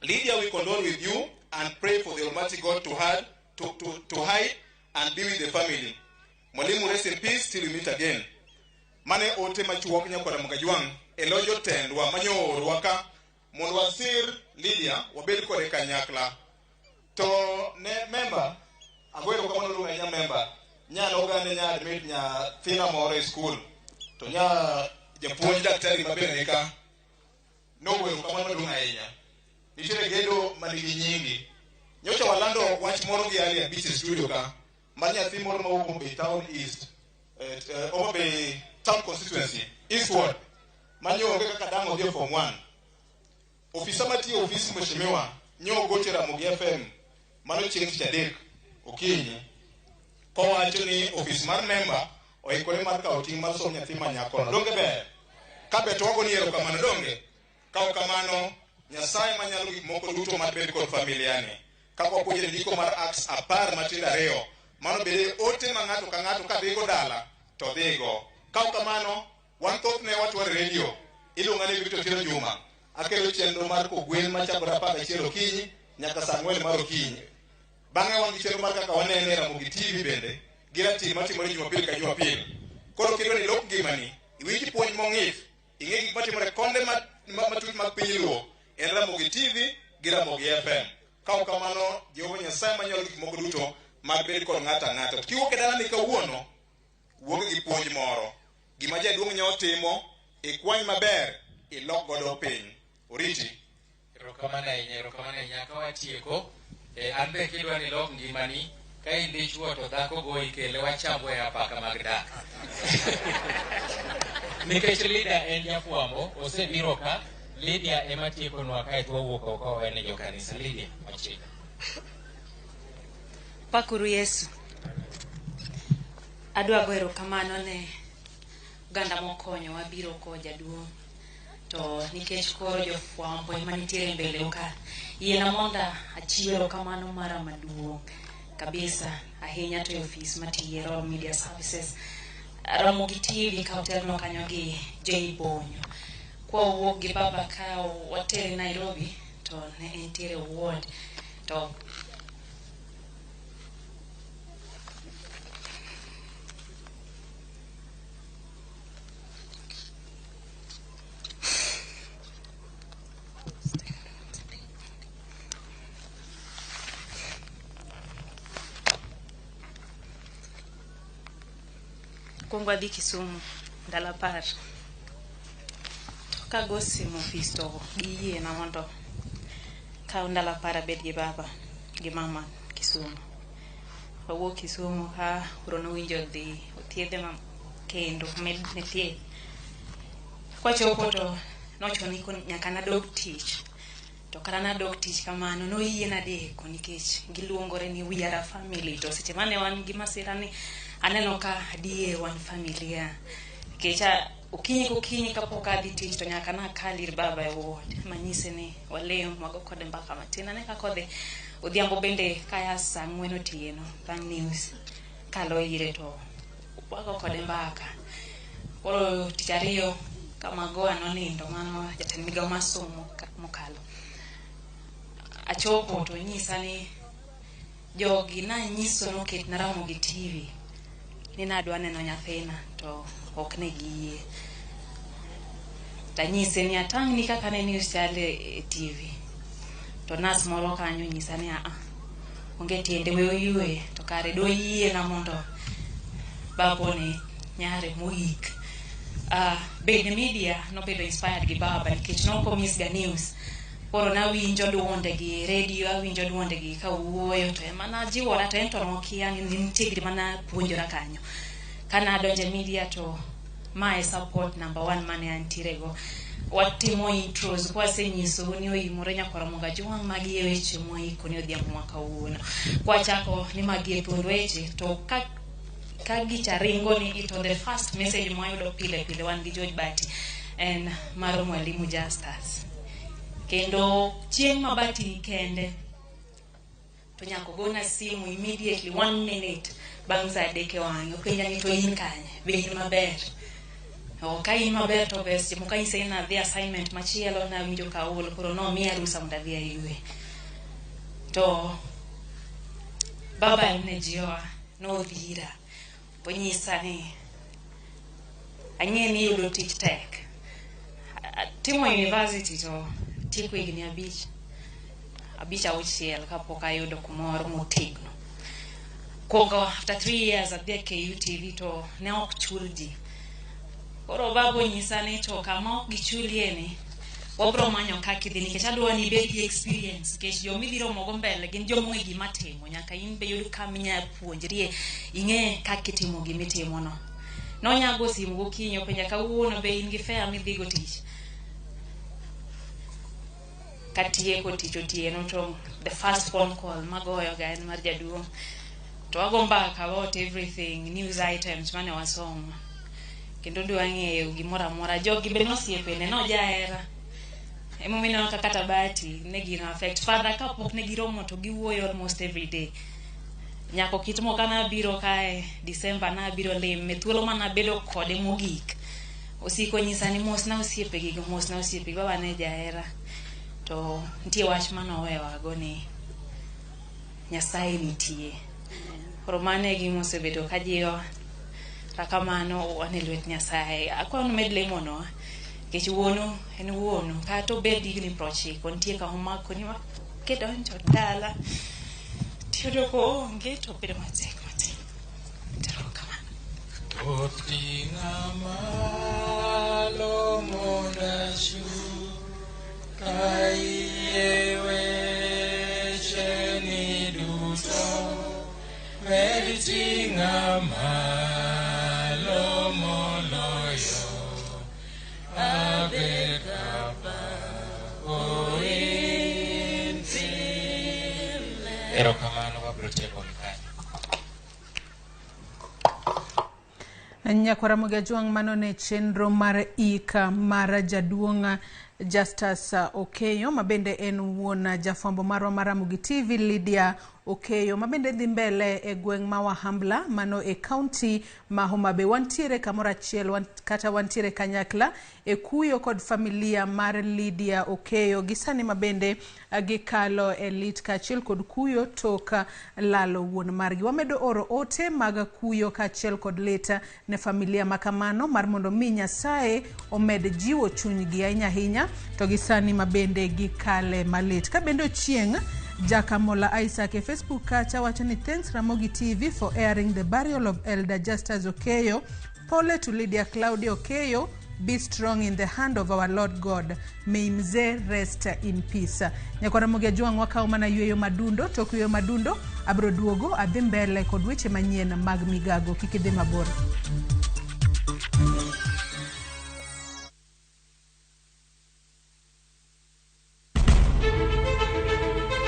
Lydia, we condole with you and pray for the Almighty God to hide and be with the family. Mwalimu, rest in peace till we meet again. Mane ote machuok nyakwara Mugajwang' e lo jotendwa manyoorwa ka mondo wasir Lydia wabed kode kanyakla. To ne member, ago erokamano luong ahinya member, nya nogane nya admit nyathina moro e skul to nya japuonj daktari mabende nika nogoyo erokamano maduong' ahinya. Nitiere gedo manigi nyingi. Nyocha walando wach moro gi Ali abich e studio ka mar nyathi moro mawuok Homa Bay Town East, Homa Bay Town Constituency, East Ward, manyo onge kaka dang' odhi e form 1. Ofisa matiyo e ofis mheshimiwa nyo ogocho e Ramogi FM mano chieng' tich adek okinyi kowacho ni ofis mar memba oikore mar kawo ting' mar somb nyathi ma nyakono. Donge ber? Ka ber to wago ni erokamano, donge? Ka ok kamano, Nyasaye manyalo gik moko duto mar bed kod familia ni. Kaka wapuonjre ndiko mar Acts 12 matindo 2, mano bende ote ma ng'ato ka ng'ato ka dhigo dala to dhigo. Ka ok kamano, wan thothne watware redio. Iluonga ni Victor Otieno Juma. Akelo chenro mar kogwen machakore 11 okinyi nyaka saa 4 mar okinyi. Bang'e wan gi chenro mar kaka wanene e Ramogi TV bende gi ratil matimore Jumapil ka Jumapil. Koro kidwa ni ilok ngimani, iwinj puonj mong'ith, ing'e gik matimore konde matut mag piny Luo, en Ramogi TV gi Ramogi FM. Ka ok kamano, Jehova Nyasaye manyalo gik moko duto mag bed kod ng'ato ang'ata. To kiwuok e dalani kawuono, wuog gi puonj moro. Gima jaduong' nyalo timo, ikwany maber, ilok godo piny. Oriti. Erokamano ahinya, erokamano ahinya. Ka watieko, an be kidwa ni ilok ngimani, ka in dichuo to dhako goyi kele wachambwa e apaka mag dak. Nikech Lydia en jafwambo, osebiro ka, Lydia ema tiekonwa kaeto wawuok oko wawene jokanisa. Lydia, machiegni. Pakuru Yesu. Adwa go erokamano ne oganda mokonyowa biro ko jaduong'. To nikech koro jofwambo ema nitiere mbele ka, yiena mondo achiw erokamano mara maduong' kabisa ahinya to e ofis matiye Royal Media Services. Ramogi TV ka otelno kanyo gi Jay Bonyo. Kwa wuok gi baba ka watere Nairobi to ne entiere ward to Kuongo adhi Kisumu ndalo 10. To kago simu ofis to giyiena mondo kaw ndalo 10 abed gi baba gi mama Kisumu. Wawuok Kisumu ka koro nowinjo dhi othiedhe ma kendo medne thieth. Kwachopo to nochuno ni nyaka nadog tich. To kata nadok tich kamano noyiena deko nikech giluongore ni we are a family. To seche mane wan gi masira ni aneno ka adier wan familia. Nikech okinyi kokinyi kapok adhi tich to nyaka nakal ir baba e ward manyise ni walem wago kode mbaka matin. Ane kaka odhi. Odhiambo bende kaya saa 4 otieno bang' news kalo ire to wago kode mbaka. Koro tich ariyo kama Goa nonindo mano jatend migawo mar somo mokalo. Achopo to onyisa ni jogi nanyiso noketna Ramogi TV ni nadwa neno nyathina to ok ne giyie. Tanyise ni atang'ni kaka ne news chal e TV. To nas moro kanyo nyisa ni aa onge tiende we oyue to kare doyiena mondo babone nyare mogik. Bende media nobedo inspired gi baba nikech nokomiss ga news. Koro nawinjo duonde gi e radio, awinjo duonde gi kawuoyo to ema najiwora to en to nokia ni nitie gima napuonjora kanyo. Kana donjo e media to ma e support number 1 mane antiere go. Watimo intros kwasenyisou ni oimore nyakwar Ramogi Ajwang' magi e weche mwaiko ni odhiambo ma kawuono. Kwachako ni magi e thuond weche to ka gicha ringo ni to the first message mwayudo pile pile wan gi George Bati en mar Mwalimu Justus. Kendo chieng' ma Bati ni kende to nyaka ogona simu immediately 1 minute bang' saa 3 e wang'e openja ni to in kanye be in maber. Ka in maber to ber seche moko anyise ni nadhi assignment machielo nawinjo ka aol koro nomiya rusa mondo adhi ayue. To baba ne jiwa nodhi ira onyisa ni ang'e ni yudo tich tek. Timo university to tieko higni 5 5 6 kapok ayudo kumoro motegno. Kuongo after 3 years adhi e KUTV to ne ok chul ji. Koro baba onyisa ni to kama ok gichulie ni wabro manyo kaka idhi nikech adwa ni ibed gi experience nikech joma idhi romogo mbele gin joma ong'e gima timo nyaka in be yud kama inya puonjrie ing'e kaka itimo gima itimono. Nonyago simu gokinyi openja kawuono be in gi fare midhigo tich. Katieko tich otieno to the first phone call magoyo ga en mar jaduong'. To wago mbaka about everything, news items mane wasomo. Kendo odwa ng'eyo gimoro amora. Jogi be nosiepene, nojahera. Emomiyo ineno ka kata Bahati ne gino affect. Father kapok ne giromo to giwuoyo almost every day. Nyako kit moko nabiro kae December nabiro lime thuolo manabedo kode mogik. Osiko nyisa ni mosna osiepegi go, mosna osiepegi. Baba ne jahera. To nitie wach manowewago ni Nyasaye nitie. Koro mano e gima osebedo ka jiwa. Kata kamano wan e lwet Nyasaye. Akwayo ni umed lemonwa nikech wuonu en wuonu. Kata obed higni 90 nitie kama omakoni ma kidonjo dala tiyudo koonge to bedo matek matin. Erokamano. Oting'a malo mondo achung' ka iyie wecheni duto med ting'a malo moloyo abed kapako inti. Erokamano, wabiro tieko gi kanyo. Nyakwar Ramogi Ajwang' mano ne chenro mar ik mar jaduong' Justus Okeyo ma bende en wuon jafwambo marwa mar Ramogi TV Lydia Okeyo ma bende dhi mbele e gweng' ma Wahambla mano e kaunti ma Homa Bay. Wantiere kamoro achiel kata wantiere kanyakla e kuyo kod familia mar Lydia Okeyo gi sani ma bende gikalo e lit kaachiel kod kuyo tok lalo wuon margi. Wamedo oro ote mag kuyo kaachiel kod lit ne familia makamano mar mondo mi Nyasaye omed jiwo chunygi ahinya ahinya to gi sani ma bende gikale malit. Ka bende Ochieng' Jakamola Isaac e Facebook kacha wacho ni thanks Ramogi TV for airing the burial of Elder Justus Okeyo. Pole to Lydia Claudia Okeyo. Be strong in the hand of our Lord God. May mzee rest in peace. Nyakwar Ramogi Ajwang' wakawo mana yweyo madundo, tok yweyo madundo abro duogo adhi mbele kod weche manyien mag migago. Kik idhi mabor.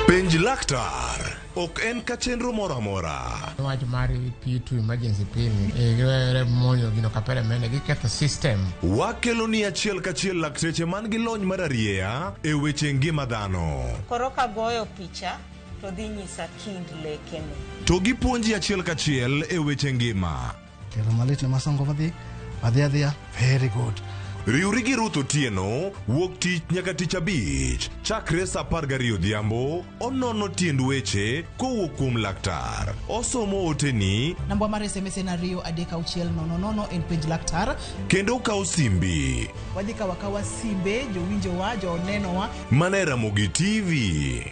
Penj laktar. ok en ka chenro moro amora. Wach mar P2 emergency pin giwere monjo gino kapere mende giketho system. Wakelo ni achiel kachiel lakteche man gi lony mar arieya e weche ngima dhano. Koro kagoyo picha to dhi nyisa kind lekene. To gipuonji achiel kachiel e weche ngima. Kelo malit ne masongo madhi adhi adhiya very good. Riwri gi Ruth Otieno wuok tich nyaka tich abich chakre saa 12 odhiambo onono tiend weche kowuok kuom laktar. Osomo oteni Namba mar SMS en 2 3 6 0 0 en penj laktar. kendo okawo simbi. Wadhi kawo akawa simbe jowinjowa, jonenowa. Mana e Ramogi TV.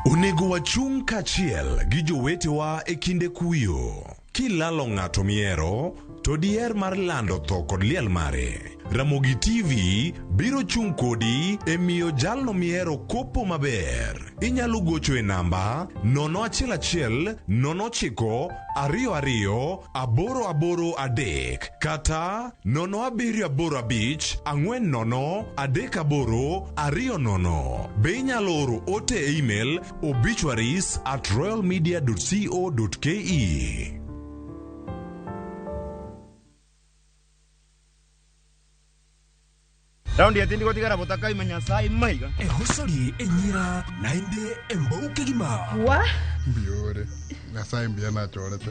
Onego wachung' kaachiel gi jowetewa e kinde kuyo. Kilalo ng'ato mihero, to diher mar lando tho kod liel mare. Ramogi TV biro chung' kodi e miyo jalno mihero kopo maber. Inyalo gocho e namba 011 09 22 883 kata 0785 40 38 20. Be inyalo oro ote e email obituaries@royalmedia.co.ke. Raundi ya tindi gotigara botaka ima Nyasaye maiga. Egosori enyira naende embou kegima. Wa? Mbiyore. Nyasaye mbiya nachorete.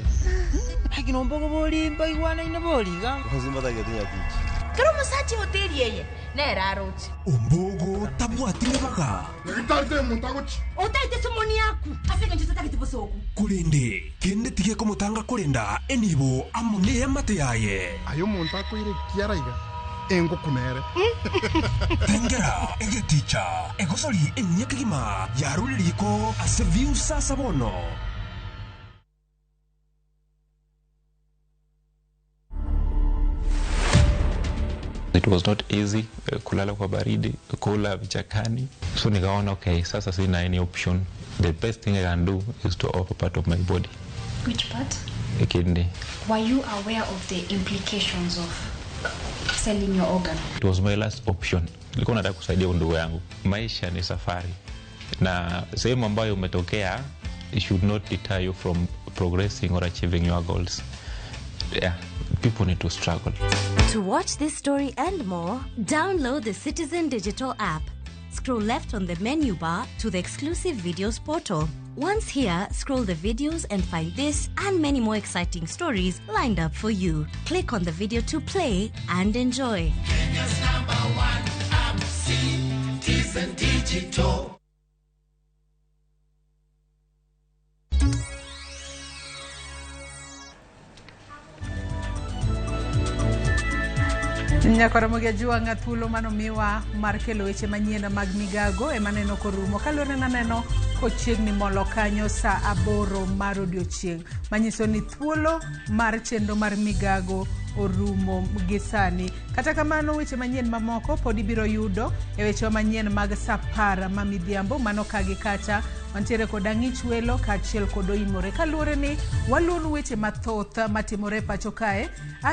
Agino mbogo bori mbaigwanaine boriga. Kero omosacha ehoteri eye nere aroche. Ombogo tabwati ribaga. Nyagitarite omonto agochi. Otaete somoni yaku ase eng'encho totagete bosoku. Korende kende tige komotanga korenda enibo amo neamate yaye. Aye omonto akoire kiara iga engokunere. Tengera egeticha egosori enyia kegima yarure riko ase view sasa bono. It was not easy kulala kwa baridi, kula vichakani. So nikaona okay, sasa sina any option. The best thing I can do is to offer part of my body. Which part? A kidney. Were you aware of the implications of selling your organ? It was my last option. Nilikuwa nataka kusaidia ndugu yangu. Maisha ni safari. Na sehemu ambayo umetokea, it should not deter you from progressing or achieving your goals. Yeah, people need to struggle. To watch this story and more, download the Citizen Digital app. Scroll left on the menu bar to the exclusive videos portal. Once here, scroll the videos and find this and many more exciting stories lined up for you. Click on the video to play and enjoy. Kenya's number one app, Citizen Digital. Nyakoromogi Ajwang' thuolo manomiwa mar kelo weche manyien mag migago ema neno korumo kaluwore naneno kochiegni molo kanyo saa 8 mar odiochieng' manyiso ni thuolo mar chenro mar migago orumo gi sani. Kata kamano weche manyien mamoko pod ibiro yudo e weche manyien mag saa 10 ma midhiambo mano ka gi kacha wantiere kod ang'ich welo kaachiel kod oimore kaluwore ni waluonu weche mathoth matimore e pacho kae.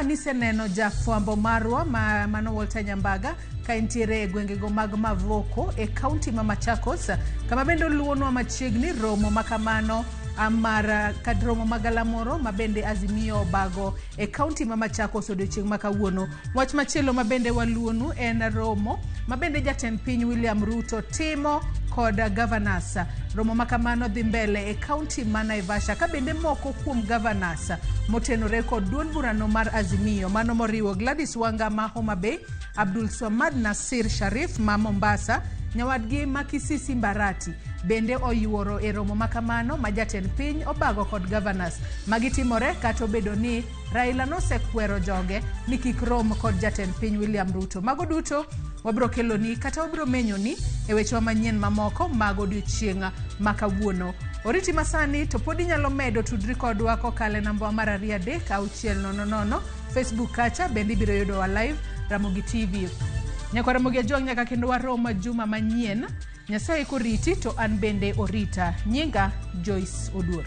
Niseneno jafwambo marwa mano Walter Nyambaga ka entiere e gwengego mag Mavoko e kaunti ma Machakos kama bende oluonwa machiegni romo makamano mar kad romo magalamoro ma bende Azimio obago e kaunti ma Machakos odiochieng' ma kawuono. Wach machielo ma bende waluonu en romo ma bende jatend piny William Ruto timo kod governors. Romo makamano dhi mbele e kaunti ma Naivasha ka bende moko kuom governors motenore kod duond burano mar Azimio mano moriwo Gladys Wanga ma Homa Bay, Abdul Swamad Nasir Sharif ma Mombasa, nyawadgi ma Kisisi Mbarati bende oyuoro e romo makamano ma jatend piny obago kod governors. Magitimore kata obedo ni Raila nosekwero joge ni kik rom kod jatend piny William Ruto. Mago duto wabiro keloni kata wabiro menyoni e wechewa manyien mamoko mag odiochieng' ma kawuono. Oriti masani to pod inyalo medo tudri kodwa kokalo e namba mar 2 3 6 0 0. Facebook kacha bende ibiro yudowa live Ramogi TV. Nyakwa Ramogi Ajwang' nyaka kendo warom juma manyien. Nyasaye koriti to an bende orita. Nyinga Joyce Oduor.